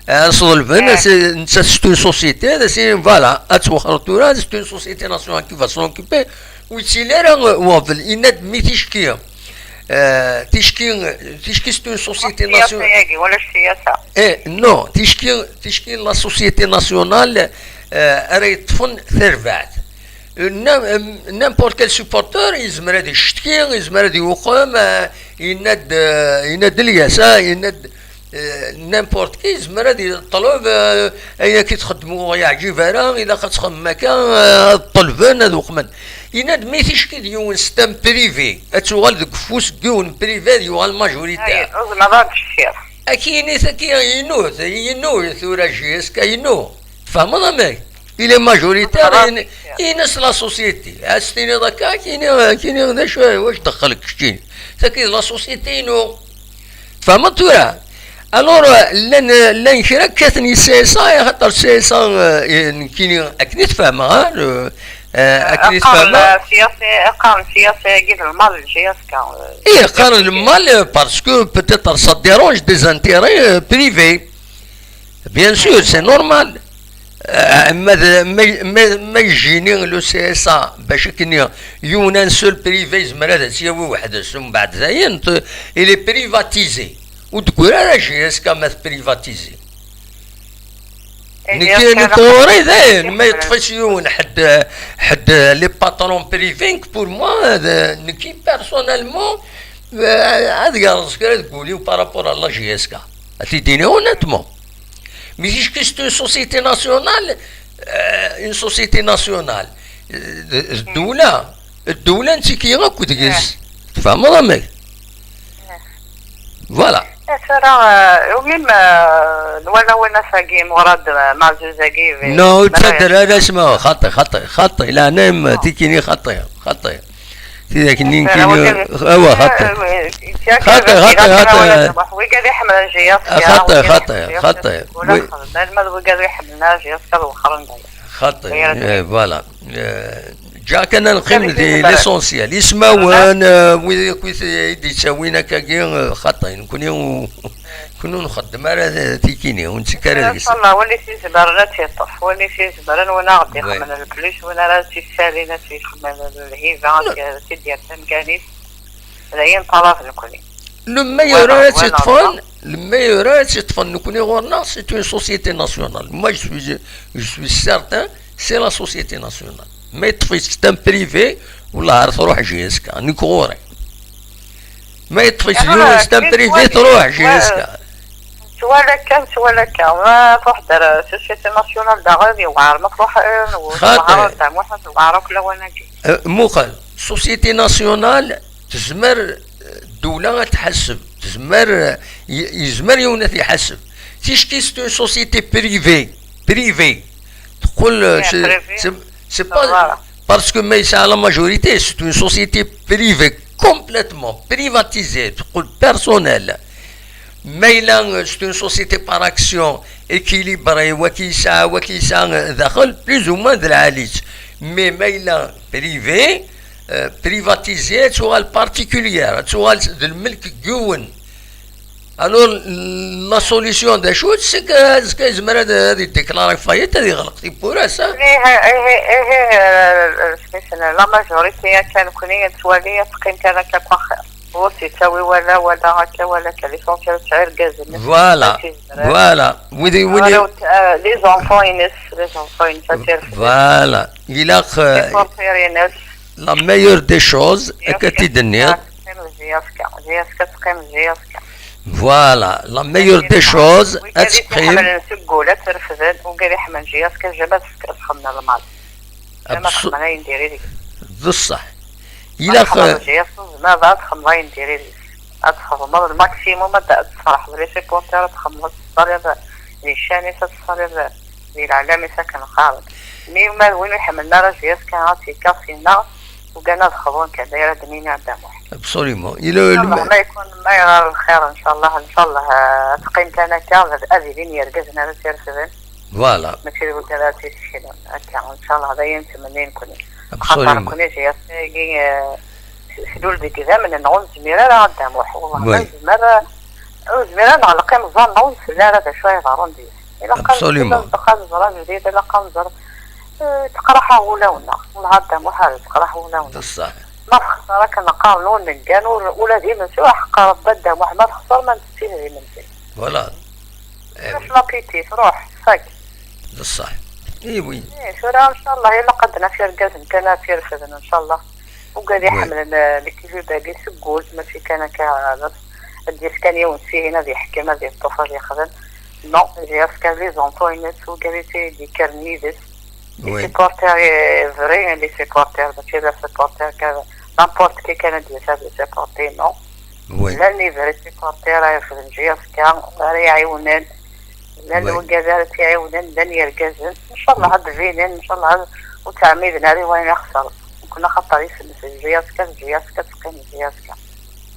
Ad s-ḍelben, eh, as- netta c'est une société, ad as-inin, voilà, ad twexxer tura, c'est une société nationale qui va s'en occuper. Ur yettili ara, eh, weɣbel, yenna-d mi ticki, eh, ticki, ticki c'est une société nationale. Siyasa-agi, wala siyasa. Eh, non, ticki, ticki la société nationale, eh, ara yeṭṭfen tarbaɛt. Eh, na- n'importe quel supporter yezmer ad icetki, yezmer ad iwqem, eh, yenna-d, eh, yenna-d Ilyas, ah, yenna-d, eh, n'importe qui yezmer ad yeṭleb, eh, ayen akka i txeddem ur ɣ-yeɛǧib ara, ilaq ad txedmem akka, eh, ad ṭelben, ad weqmen. Yenna-d mi ticki d yiwen c'est un privé, ad tuɣal deg ufus n yiwen privé ad yuɣal majoritaire. Ay, ur zmireɣ ad d-cfiɣ. Ad k-yini tagi inu, inu tura J S K inu. Tfehmeḍ amek? Il est majoritaire, ah, in- ines la société. Ad s-tiniḍ akka, ad k-yini, ad k-yini d acu, wac dexxel keččini. Tagi d la société inu. Tfehmeḍ tura? Alors, llan, llan kra kkaten i C S A, axaṭer C S A, eh, nekkini akken i t-fehmeɣ, ah, le- Eh, akken i qqaren tfehmeḍ? Siyasa, qqaren siyasa-agi d lmal n J S K, eh, ih, qqaren lmal, eh, parce que peut-être ça dérange des intérêts, eh, privés. Bien sûr, c'est normal. Eh, ma d- ma ma ma yejjini le C S A bac akken yiwen un seul privé yezmer ad as-yawi weḥd-s, umbeɛd dayen t- il est privatisé. Ur d-tegri ara J S K ma tprivatiser. Nekk, nekk ɣur-i dayen, ma yeṭṭef-it yiwen, ḥedd, ḥedd, les patrons privés, nekk, pour moi, d- nekk personnellement, eh, ad yerẓ kra deg wul-iw par rapport à la J S K. Ad t-id-iniɣ honnêtement. Mais ticki c'est une société nationale, eh, une société nationale, eh, d- ddula, ddula nettiki akk deg-s. Tfehmeḍ amek? Voilà. Eh, tura, eh, umi, eh, nwala winas-agi, Murad, eh, Maɛzuz-agi, non, ur ttadder ara asma, xaṭi, xaṭi, xaṭi, leɛnaya-m, tikini xaṭi, xaṭi. Tidak-nni nekkini, awa, xaṭi. Xaṭi, xaṭi, xaṭi. Wigad iḥemmlen J S K, xaṭi, xaṭi, xaṭi. Alma d wigad iḥemmlen J S K ad wexxren. Xaṭi, eh, voilà. Eh, ǧǧiɣ kan ad neqqim di l'essentiel. Ismawen, eh, wid akk i t- i d-ittawin akkagi, eh, xaṭi. Nekkni u- nekkni ur nxeddem ara tikini, ur nettekk ara deg-s. Inchallah, win i t-izemren ad tt-yeṭṭef, win i t-izemren, win ara ɣ-d-ixemmen le plus, win ara tt-issalin, ad tt-ixemmen lhiba, ad tt-id-yerr tamkan-is. D ayen ṭalab nekkni. Le meilleur ad tt-yeṭṭfen, le meilleur ad tt-yeṭṭfen nekkni ɣur-neɣ, c'est une société nationale. Moi, je suis, je suis certain, c'est la société nationale. Ma yeṭṭef-itt un privé, wellah ar truḥ J S K, nekk ɣur-i. Ma yeṭṭef-itt yiwen, c'est un privé, truḥ J S K. Wala kan, wala kan. Ma tṛuḥ d ar Société Nationale daɣen, yewɛer ma tṛuḥ, eh, xaṭi. Yewɛer Dda Muḥ, yewɛer akk lawan-agi. Eh, muqel, Société Nationale tezmer, eh, ddewla ad tḥaseb, tezmer, eh, y-, yezmer yiwen ad t-iḥaseb. Ticki c'est une société privée, privée. Teqqel, eh, c'est, privée. C'est, c'est pas, voilà. Parce que ma yesɛa la majorité, c'est une société privée, complètement privatisée, teqqel personnelle. Ma yella, euh, c'est une société par action, équilibrée, waki yesɛa, waki yesɛa, euh, daxel, plus ou moins d lɛali-tt. Mais ma yella privé, euh, privatisé, ad tuɣal particulière, ad tuɣal d lmelk n yiwen. Alors, la solution d acu-tt? C'est que azekka yezmer ad, ad yedéclare faillite, ad yeɣleq tiwwura-s, hein? Ihi, ihi, ihi, euh, euh, la majorité akka nekkni nettwali ad teqqim kan akka akk axir. Ur tt-yettawi wala, wala akka, wala akka. L'essentiel tesɛa irgazen. Voilà, voilà. Wid, wid, les enfants-ines, les enfants-ines, ad tt-irfed. Voilà. Ilaq, euh, les porteurs-ines. La meilleure des choses, akka t-id-tenniḍ. Teqqim J S K, J S K teqqim J S K. Voilà, la meilleure des choses, ad teqqim. Wigad i t-iḥemmlen seg wul, ad t-refden, wigad iḥemmlen J S K, jamais ad xedmen lmal. Jamais ad xedmen ayen diri deg-s. D ṣṣeḥ. Ilaq, ad txedmeḍ J S K, ur tezmireḍ ad txedmeḍ ayen diri deg-s. Ad txedmeḍ le maximum, ad, ad tferḥeḍ les supporters, ad txedmeḍ, ad tettṣaliḍ di ccan-is, ad tettṣaliḍ di leɛlam-is akken qqaren. Mi ma d win ur ḥemmlen ara J S K ad tt-yekker syenna, ugan ad xḍun kan, d ayen ara d-nini a Dda Muḥ. Absolument. Incallah ma yekun ma yeɣar lxir, incallah, incallah, eh, ad teqqim kan akka, ad, ad ilin yergazen ara tt-irefden. Voilà. Mačči d wigad ara tt-yesseknen. Akka, incallah, d ayen nettmenni nekkni. Absolument. Axaṭer nekkni J S K-agi, eh, s-, slul deg idammen-nneɣ, ur nezmir ara a Dda Muḥ. Wallah, ma nezmer, eh, ur nezmir ara neɣleq imeẓẓan-nneɣ, ur nesli ara d acu ara iḍerrun deg-s. Ilaq ad, absolument, ad nẓer ajdid, ilaq ad nẓer, eh, teqraḥ-aɣ wulawen-nneɣ. Wellah a Dda Muḥ, teqraḥ wulawen-nneɣ. D ṣṣeḥ. Ma texṣer akken qqaren ur neggan, ur, ula d imensi ur ḥeqqer Rebbi a Dda Muḥ, ma texṣer ma nettett d imensi. Voilà. Ulac l'appétit, ruḥ, ṣak. D ṣṣeḥ. I oui. Eh, tura, incallah, ilaq ad naf irgazen kan ad tt-irefden, incallah. Wigad iḥemmlen, eh, l'équilibre-agi seg wul, mačči kan akka, eh, ad d-yaf kan yiwen s-ihin ad yeḥkem, ad yeṭṭef, ad yexdem. Non, J S K, les enfants-ines, wigad i tt-id-yekkren yid-s. Les supporters, eh, vrais, les supporters, mačči d supporter kan, n'importe qui kan ad d-yas ad supporter, non. Oui. Llan les vrais supporters ara irefden J S K, ara iɛiwnen. Llan wigad ara tt-iɛiwnen, llan yergazen. Incallah ad d-binen, incallah ad ur ttɛemmiden ara i wayen ixesren. Nekkni axaṭer isem-is J S K, J S K teqqim J S K.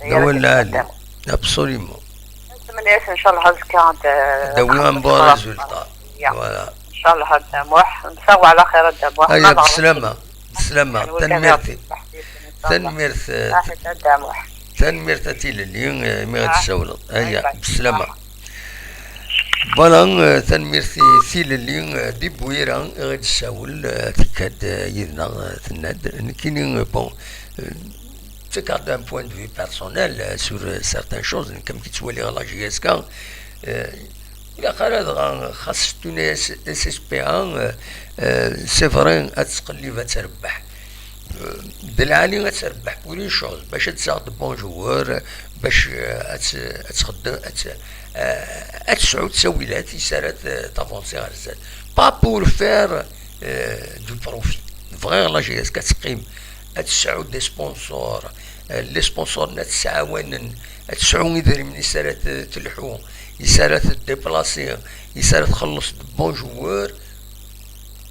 D awal lɛali. Absolument. Nettmenni-as incallah azekka ad, ad d-awi un bon résultat. Voilà. Incallah a Dda Muḥ, nsaw ɛla xir a Dda Muḥ. Aya, beslama, beslama, tanemmirt-ik. Tanemmirt, eh, tanemmirt a Tilelli, eh, imi i ɣ-d-tessawleḍ. Aya, beslama. Voilà, eh, tanemmirt i Tilelli, eh, di Bwira, i ɣ-d-tessawel, eh, tekka-d, eh, yid-neɣ, eh, tenna-d, nekkini, eh, bon, eh, ttakeɣ-d un point de vue personnel, eh, sur, eh, certaines choses, nekk amek i ttwaliɣ la J S K, eh, ilaq ara dɣa, xas c'est une S-, S S P A, eh, eh, c'est vrai, ad tettqellib, ad trebbeḥ. Eh, d lɛali ad trebbeḥ pour une chose, bac ad tesɛuḍ de bons joueurs, bac, eh, ad t-, ad txeddem, ad t-, eh, ad tesɛu ttawilat i s ara t-, tavansi ɣer zdat. Pas pour faire, eh, du profit. Bɣiɣ la J S K ad teqqim, ad tesɛu des sponsors, eh, les sponsors-nni ad ttɛawanen, ad tesɛu idrimen i s ara t-, telḥu, i s ara tdéplacer, i s ara txelleṣ de bons joueurs,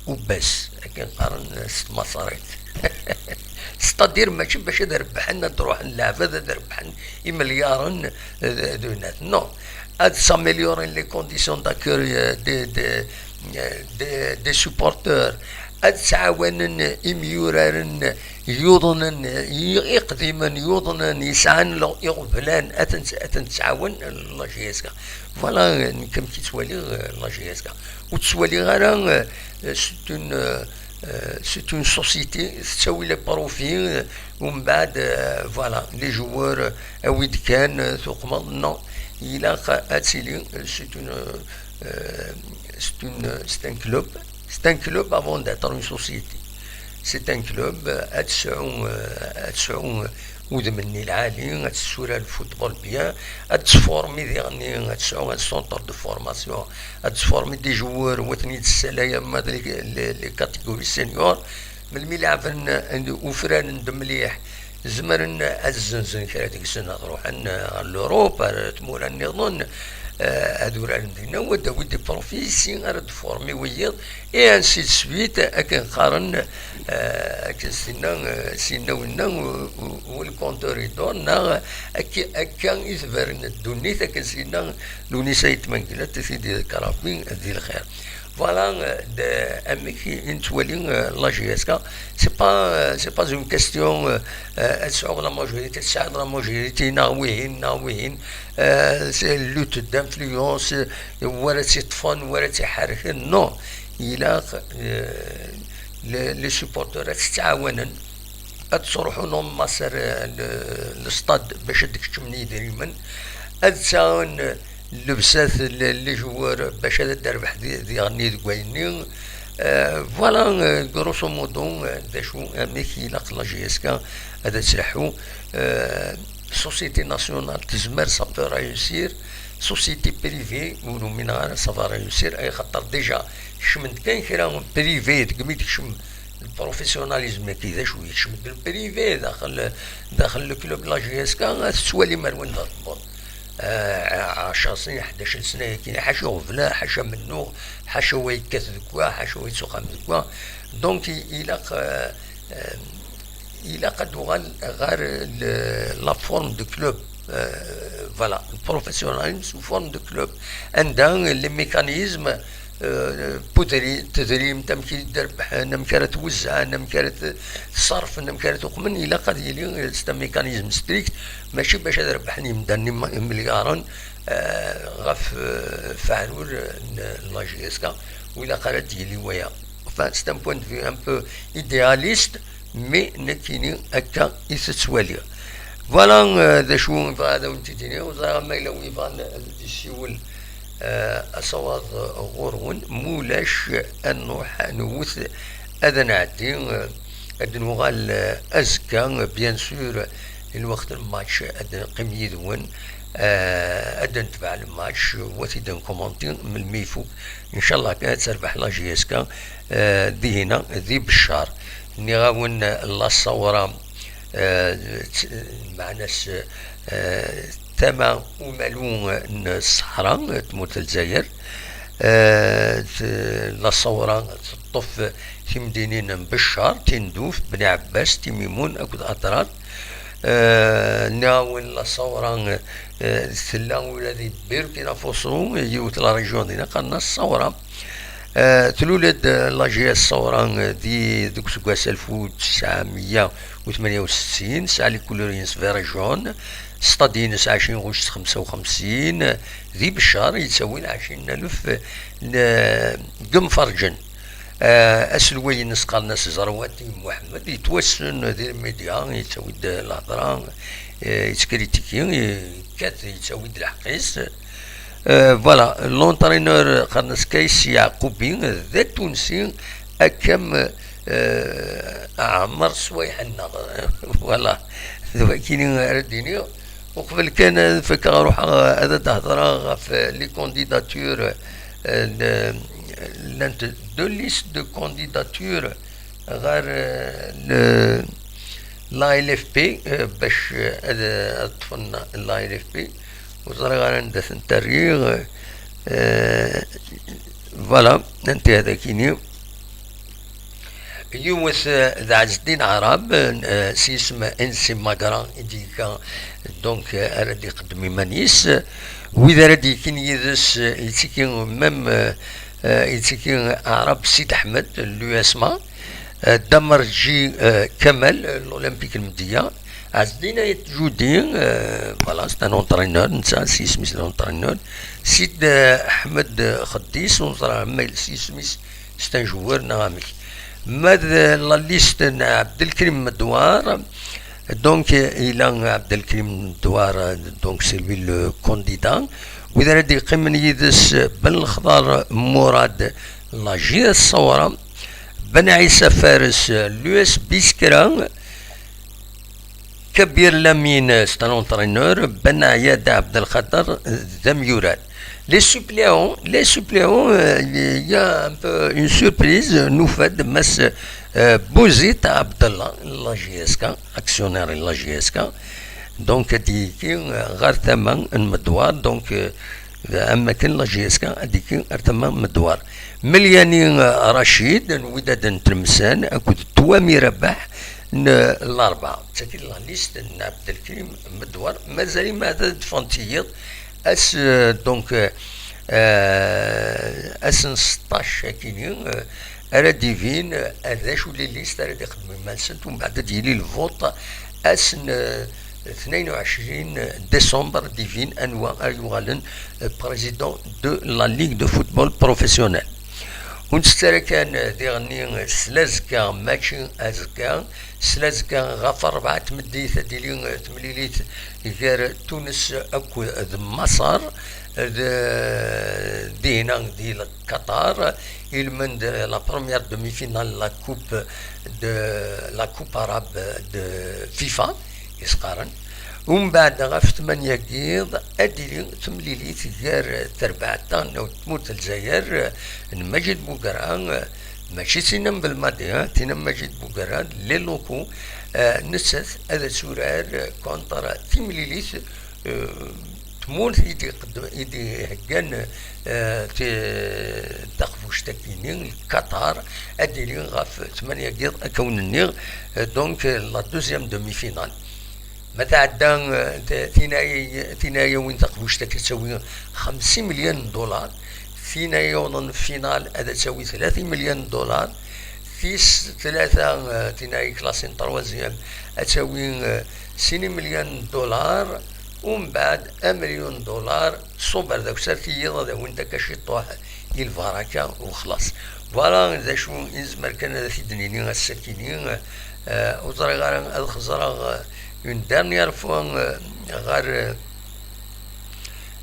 u bas, akken qqaren s tmaṣarit. C'est-à-dire, mačči bac ad rebḥen, ad ruḥen leɛbad, ad rebḥen imelyaṛen, eh, d, d, non. Ad s'améliorer les conditions d'accueil, eh, des, des, eh, des, des supporters. Ad ttɛawanen imyuraren yuḍnen, i-, iqdimen yuḍnen, yesɛan lo-, iɣeblan, ad ten-, ad ten-ttɛawen la J S K. Voilà, nekk amek i ttwaliɣ, eh, la J S K. Ur ttwaliɣ ara, eh, c'est une, eh, eh, c'est une société, tettawi les profits, eh, umbeɛd, eh, voilà, les joueurs, eh, awi-d kan, eh, tuqmeḍ, non. Ilaq ad tili, eh, c'est une, eh, c'est une, c'est un club, c'est un club avant d'être une société. C'est un club, eh, ad tesɛu, eh, ad tesɛu, eh, udem-nni lɛali, ad tessurar football bien, ad tesformi diɣenni, ad tesɛu un centre de formation, ad tesformi des joueurs, wa ten-id-tessalay ama d les, les, les catégories seniors. Melmi leɛben, eh, ufraren-d mliḥ, zemren ad zzenzen kra deg-sen, ad ruḥen, eh, ɣer l'Europe, ar tmura nniḍen, eh, ad uraren dinna, wa d-awi des profils ici ara d-formi wiyiḍ, et ainsi de suite, akken qqaren, eh, akken s-tenna, eh, s-yenna winna, u, u, u le compteur i ddor, neɣ akka, akka i tebren ddunit, akken s-yenna Lewnis Ayt Mengellat, i t-id-iḍekker Rebbi di lxir. Voilà, eh, d amek i nettwali, eh, la J S K. C'est pas, eh, c'est pas une question, eh, eh, ad sɛuɣ la majorité, tesɛiḍ la majorité, neɣ wihin, neɣ wihin. Eh, c'est lutte d'influence, eh, wa ara tt-iṭṭfen, wa ara tt-iḥerken. Non, ilaq, eh, les, les supporters ad ttɛawanen, ad ttruḥun en masse ar, eh, le, le stade bac ad d-keččmen yidrimen, ad sɛun llebsat, le, les joueurs bac ad d-terbeḥ di, diɣenni deg wayenni. Eh, voilà, eh, grosso modo, eh, d acu, amek ilaq la J S K ad tleḥḥu. Eh, société nationale tezmer, ça peut réussir. Société privée, ur umineɣ ara ça va réussir, ay xaṭer déjà kecmen-d kan kra privé, deg mi d-kecmen le professionnalisme-agi, d acu yekcem-d le privé daxel, daxel le club la J S K, tettwalim ar wanda tewweḍ. Eh, ɛecṛ snin, ḥdac sna-agi, ḥaca uɣbel, ḥaca amennuɣ, ḥaca wa yekkat deg wa, ḥaca wa yettuqam deg wa. Donc, i-, ilaq, eh, eh, ilaq ad uɣal ɣer le, la forme de club. Eh, voilà, le professionnalisme sous forme de club. Anda les mécanismes, eh, pudri-, tedrimt, amek i d-rebḥen, amek ara t-wezzɛen, amek ara t-, t-ṣerfen, amek ara t-uqmen, ilaq ad yili, eh, c'est un mécanisme strict, mačči bac ad rebḥen yimdanen im-, imelyaṛen, eh, ɣef, eh, faɛrur n la J S K, ur ilaq ara ad d-yili waya. Enfin, c'est un point de vue un peu idéaliste, mais nekkini akka i t-ttwaliɣ. Voilà, eh, d acu i bɣiɣ ad awen-t-id-iniɣ. Ur ẓriɣ ma yella win yebɣan ad d-yessiwel, eh, asawaḍ, eh, ɣur-wen. Ma ulac, ad nruḥ, ad nwet, ad nɛeddi, eh, ad nuɣal, eh, azekka, eh, bien sûr, eh, lweqt n match, ad neqqim yid-wen, eh, ad netbeɛ le match, wa t-id-nkumanti melmi ifuk. Ncallah kan ad terbeḥ la J S K, eh, dihina di Beccar. Nniɣ-awen, eh, la Sawra, eh, t-, meɛna-s, eh, tama umalu n Ṣṣeḥra, tmurt n Lezzayer. Eh, t-, la Sawra teṭṭef timdinin n Beccar, Tinduf, Bni Ɛebbas, Timimun akked Aṭrat. Eh, nniɣ-awen la Sawra, eh, tella ula di Burkina Faso, yiwet la région dinna, qqaren-as Sawra. Eh, tlul-d, eh, la J S Sawra, eh, di, deg useggas alef u tesɛemya u tmenya u settin, tesɛa les couleurs-ines vert et jaune, stade-ines ɛecrin ɣuct xemsa u xemsin, eh, di Beccar, yettawin ɛecrin alef, eh, n, eh, n yimferǧen. Eh, aselway-ines qqaren-as Zerwati Muḥemmed, yettwassen di lmidya, yettawi-d lehḍra, eh, yettkritiki, yekkat, yettawi-d lḥeqq-is. Eh, voilà, l'entraîneur qqaren-as Kayes Yeɛqubi, d atunsi, akkam, eh, ɛmer sswayeḥ-nneɣ. Voilà, d wakini ara d-iniɣ. Uqbel kan ad fakkeɣ, ruḥeɣ ad d-hedreɣ ɣef les candidatures, eh, n-, llant deux listes de candidatures ɣer, eh, le, la L F P, eh, bac, eh, ad, ad ṭṭfen la L F P. Ur ẓriɣ ara anda tent-rriɣ. Eh, voilà, anta ad ak-iniɣ. Yiwet, eh, d Ɛezdin Aɛrab, eh, s yisem N C Magra i d-yekka, donc, eh, ara d-iqeddem iman-is. Wid ara d-yekkin yid-s, eh, yettiki même, eh, eh, yettiki Aɛrab Sid Ḥmed, l'U S M A, eh, Damerji, eh, Kamal, eh, l'Olympique Lmedya, Ɛezdin Ayt Judi, eh, voilà, c'est un entraîneur, netta s yisem-is d entraîneur, Sid, eh, Ḥmed Xeddis, ur neẓra ma s yisem-is c'est un joueur neɣ amek. Ma d la liste n Ɛebdelkrim Medwar, donc, il a Abdelkrim Douar, donc c'est lui le candidat. Wid ara d-yeqqimen yid-s, Ben Lexḍar Murad, la J S Sawra, Ben Ɛisa Fares, l'U S Biskra, Kabir Lamine, c'est un entraîneur. Ben Ayad Abdelkader, d amyurar. Les suppléants, les suppléants, euh, il y a un peu une surprise, nufa-d Mass, euh, Bouzid Abdallah, la J S K, actionnaire n la J S K. Donc, ad d-yekki, euh, ɣer tama n Medwar, donc, euh, am akken la J S K ad d-yekki ɣer tama n Medwar. Melyani, euh, Rachid, n Wydad n Tlemsan, akked Touami Rabaḥ n Larebɛa. D tagi la liste n Abdelkrim Medwar. Mazal-iyi ma ad d-ffɣen tiyiḍ. Ass, euh, donc, euh, euh, ass n seṭṭac akini, euh, ara d-ibin, euh, d acu les listes ara d-ixedmen iman-nsent, umbeɛd ad d-yili lvuṭ ass n, euh, tnayen u ɛecrin décembre, ad d-ibin anwa ara yuɣalen, euh, président de la Ligue de football professionnel. Ur nettett ara kan, euh, diɣenni, euh, s lazekka, mačči azekka, s lazekka ɣef ṛṛebɛa n tmeddit ad d-tili, eh, temlilit gar Tunes akked Maṣer, d, dihna di Qatar, ilmend la première demi-finale la coupe de, la coupe arabe de FIFA, i s-qqaren. Umbeɛd ɣef tmanya n yiḍ ad d-tili temlilit gar terbaɛt n tmurt n Lezzayer, n Majid Bouguerra, mačči d tin n Belmadi, ha, tin n Majid Bouguerra, les locaux, eh, nettat ad turar contre timlilit, eh, tmurt i d-iqeddem-, i d-iheggan, eh, ti-, taqbuct-agi-nni, Qatar, ad d-tili ɣef tmanya n yiḍ, akka wen-nniɣ, eh, donc, eh, la deuxième demi-finale. Ma tɛedda, eh, t-, tin ay, tin ay yawin taqbuct-agi, ad tawi xemsin million n dollar. Tin ay yawḍen final ad tawi tlatin million n dollar. Tis tlata, eh, tin ay classée en troisième, ad tawi, eh, sin million n dollar. Umbeɛd, un million n dollar, ṣuber d akessar tiyiḍ ad awin-d akka ciṭuḥ i lbaraka u xlaṣ. Voilà d acu i nezmer kan ad t-id-nini ass-akini. Eh, ur ẓriɣ ara ad xeẓreɣ, eh, une dernière fois, euh, ɣer,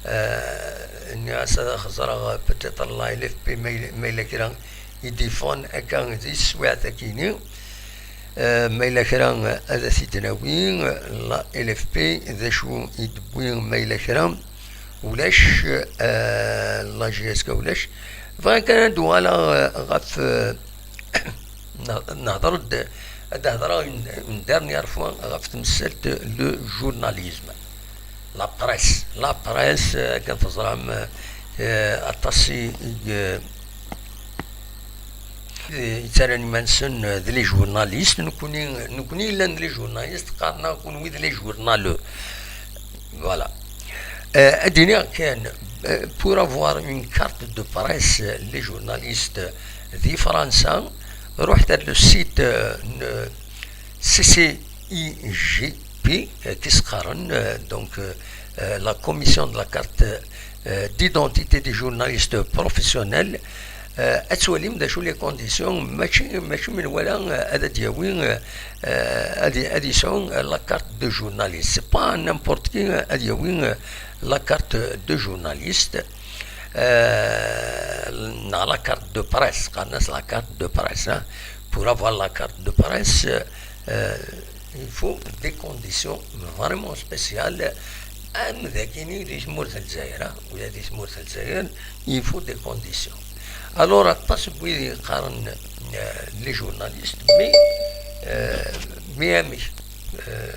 euh, nniɣ-as ad xeẓreɣ peut-être la L F P ma yella, ma yella kra i d-yeffɣen akka di teswiɛt-akini. Euh, ma yella kra ad t-id-nawi, la L F P d acu i d-tewwi ma yella kra, ulac, euh, la J S K ulac. Bɣiɣ kan ad d-uɣaleɣ, euh, ɣef, euh, Nah-, nehder-d, ad d-hedreɣ une, une dernière fois ɣef temsalt le journalisme. La presse, la presse, eh, akken teẓram, eh, aṭas i, i, eh, yettarran iman-nsen, eh, d les journalistes. Nekni, nekni yellan d les journalistes, qqaren-aɣ kunwi d les journaleux. Voilà. Euh, ad d-iniɣ kan, euh, pour avoir une carte de presse, les journalistes di Fransa, ruḥet ar le site, euh, n C C I G P, euh, qui se, euh, donc, euh, euh, la commission de la carte, euh, d'identité des journalistes professionnels. Euh, ad twalim d acu les conditions, mačči, mačči menwala, euh, ad d-yawi, euh, euh, ad, ad yesɛu, euh, la carte de journaliste. C'est pas n'importe qui, euh, ad yawi, euh, la carte de journaliste, euh, neɣ la carte de presse, qqaren-as la carte de presse, hein. Pour avoir la carte de presse, euh, il faut des conditions vraiment spéciales. Am d akini di tmurt n Lezzayer, hein, ula di tmurt n Lezzayer, il faut des conditions. Alors, aṭas n wid yeqqaren, euh, les journalistes, mais, euh, mais amek? Euh,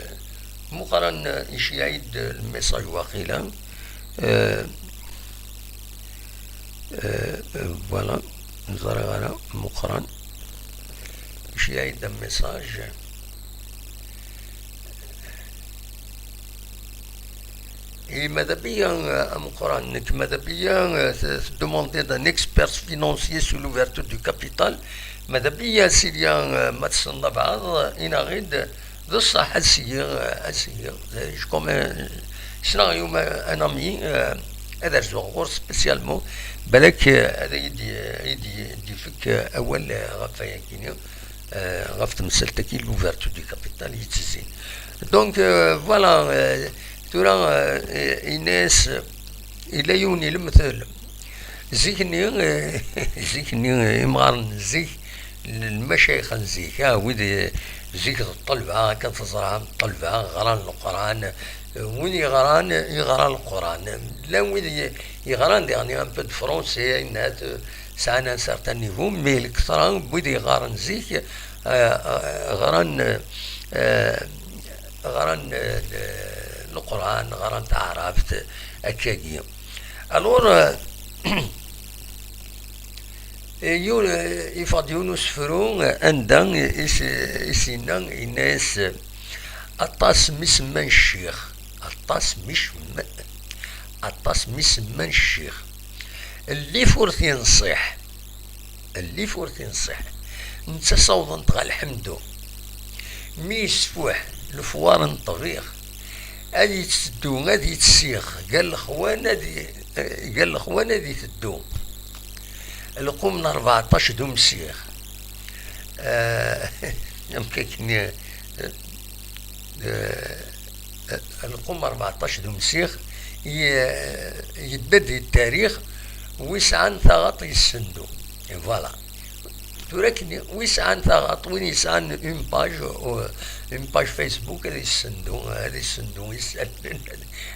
Meqqran, euh, iceyyeɛ-d le message waqila. Euh, euh, euh, voilà, ẓriɣ ara, Meqqran iceyyeɛ-d un message. Et madame Bia, euh, Meqqran, nekk madame Bia, euh, te-, te-, demander d'un expert financier sur l'ouverture du capital. Madame Bia, Sylvia, euh, ma tessneḍ abɛaḍ, inaɣ-id, d ṣṣeḥ, ad sigi, euh, ad sigi. Euh, je comme, euh, ssneɣ yiwen, euh, un ami, euh, ad rzuɣ ɣur-s spécialement, balak, euh, ad yi-d-, ad yi-d-, ad yi-d-ifek, euh, awal, euh, ɣef wayagi-nni. Euh, ɣef temsalt-agi, l'ouverture du capital yettezzin. Donc, euh, voilà, euh, tura, euh, yenna-yas, euh, yella yiwen ilemtel. Zik-nni, euh, zik-nni, euh, imɣaren n zik, lmacayix n zik, ah, wid i-, zik d ṭṭelba, akka teẓram, ṭṭelba, ɣran Leqran, win yeɣran, yeɣra Leqran. Llan wid ye-, yeɣran diɣen un peu de français, ayen-at, sɛan un certain niveau, mais lektra n wid yeɣɣaren zik, ah, ah, ɣran, ah, ɣran, ah, Leqran, ɣran taɛrabt, akkagi. Alors, ah, Yiwen, yeffeɣ-d yiwen usefru anda i s-, i s-yenna, yenna-yas, aṭas mi semman ccix, aṭas mi semman, aṭas mi semman ccix, llif ur t-yenṣiḥ, llif ur t-yenṣiḥ, netta sawḍen-t ɣer lḥemdu. Mi yesfuḥ lefwar n ṭṭbix, ad yetteddu, ad yettessiɣ, gar lexwan ad y-, gar lexwan ad iteddu. Lqum n rbeɛṭac d umsiɣ. Eh, amek akken, eh, eh, lqum rbeɛṭac d umsiɣ, ye-, yedda-d di tarix, wi sɛan taɣaṭ yessendu. Et voilà. Tura akken, wi sɛan taɣaṭ, win yesɛan une page, euh, une page Facebook, ad yessendu, ad yessendu isallen,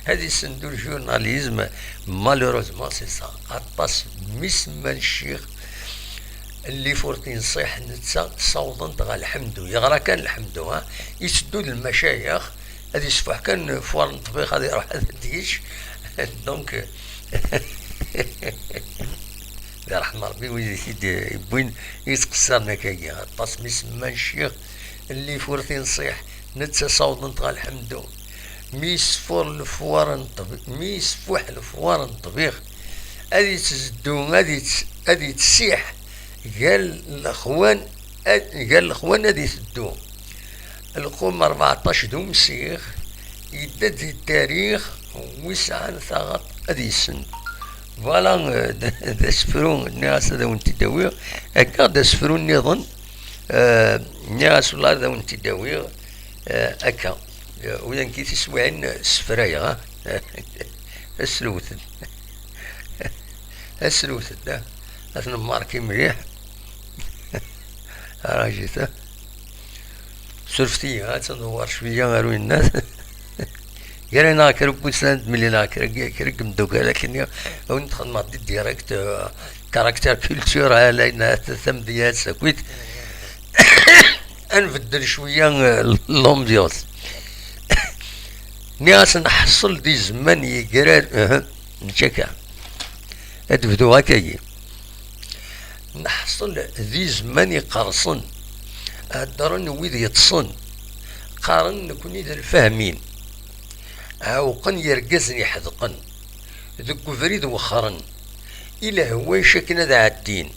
ad yessendu le journalisme. Malheureusement, c'est ça. Aṭas mi semman ccix, llif ur t-yenṣiḥ, netta sawḍen-t ɣer lḥemdu. Yeɣra kan lḥemdu, ha? Iteddu-d lmacayix, ad yesfuḥ kan lefwar n ṭṭbix, ad iruḥ ad d-yečč. Donc, d ṛṛeḥma Ṛebbi wid i t-id-yewwin, i yettqeṣṣiren akkagi. Aṭas mi semman ccix, llif ur t-yenṣiḥ, netta sawḍen-t ɣer lḥemdu. Mi yesfuṛ lefwar n ṭṭbi-, mi yesfuḥ lefwar n ṭṭbix, ad yetteddu, ad yett-, ad yettsiḥ gar lexwan, ad, gar lexwan ad iteddu. Lqum rbeɛṭac d umsiɣ, yedda-d di tarix, wi sɛan taɣaṭ ad yessendu. Voilà, euh, d, d asefru, nniɣ-as ad awen-t-id-awiɣ. Akka d asefru nniḍen, euh, nniɣ-as, wallah, ad awen-t-id-awiɣ, euh, akka. Euh, ula nekk tiswiɛin, euh, ssefrayeɣ, ah. Aslewten. Aslewten, ah. Ad ten-nmarki mliḥ. Rajit, ah. Surfet-iyi, ad tnewwer cwiya ar winna. Gar-aneɣ kra n wussan, ad d-mlileɣ kra, kra n yemdukal akken, a wen-d-xedmeɣ di direct, euh, caractère culturel, ayen, tamedyazt akkit. Ad nbeddel cwiya, euh, l'ambiance. Nniɣ-asen, ḥṣel di zzman yegrar, uhu, mačči akka. Ad bduɣ akkagi. Neḥṣel di zzman iqerṣen, heddren wid yeṭṭsen, qqaren nekni d lfahmin, ɛewqen yergazen iḥedqen, deg ubrid wexxren, i lehwac akken ad ɛeddin.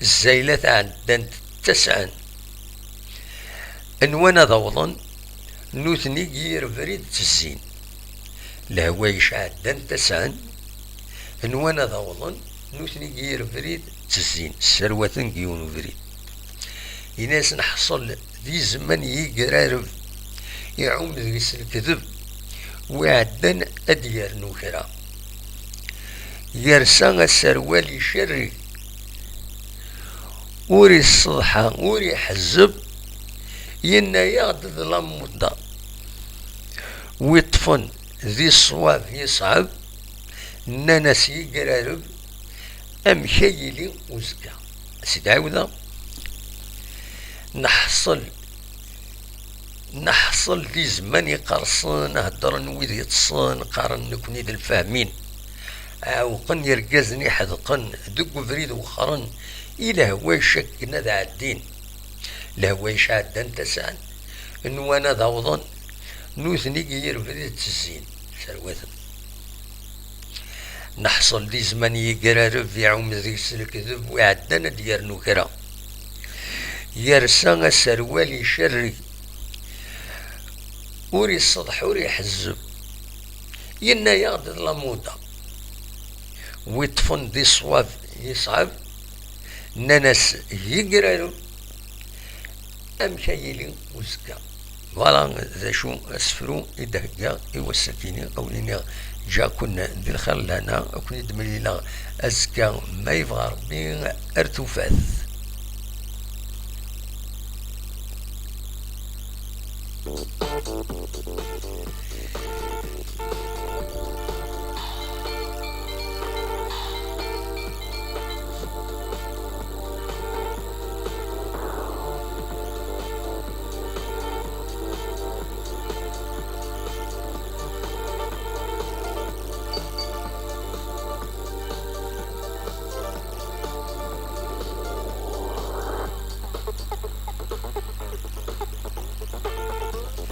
Zzaylat ɛeddant ttasɛen, nwan ad awḍen, nutni deg yir ubrid ttezzin. Lehwayec ɛeddan tasɛen, nwan ad awḍen, nutni deg yir ubrid ttezzin, sserwaten deg yiwen ubrid. Ini-asen ḥṣel di zzman yigrareb, iɛum deg-s lekdeb, wi ɛeddan ad d-yernu kra. Yersa aserwal icerreg, ur isseḍḥa, ur iḥezzeb, yenna-yaɣ-d d lamuḍa. Wi ṭṭfen di ṣṣwab yeṣɛeb, nnan-as yigrareb, amek a yili uzekka? Sid-ɛiwda, neḥṣel, neḥṣel di zzman iqerṣen, heddren wid yeṭṭsen, qqaren nekni d lfahmin. Ɛewqen yergazen iḥedqen, deg ubrid wexxren, i lehwayec akken ad ɛeddin. Lehwayec ɛeddan tasɛen, nwan ad awḍen, nutni deg yir ubrid ttezzin, serwaten. Neḥṣel di zzman yigrareb, iɛum deg-s lekdeb, wi ɛeddan ad d-yernu kra. Yersa aserwal icerreg, ur isseḍḥ, ur iḥezzeb. Yenna-yaɣ-d d lamuḍa. Wi ṭṭfen di ṣṣwab yeṣɛeb, nnan-as yigrareb, amek a yili uzekka? Voilà d acu asefru i d-heggaɣ i wass-agi-ni, a wen-iniɣ ǧǧiɣ-ken di lxir lehna, a ken-id-mlileɣ azekka ma yebɣa Rebbi, ar tufat.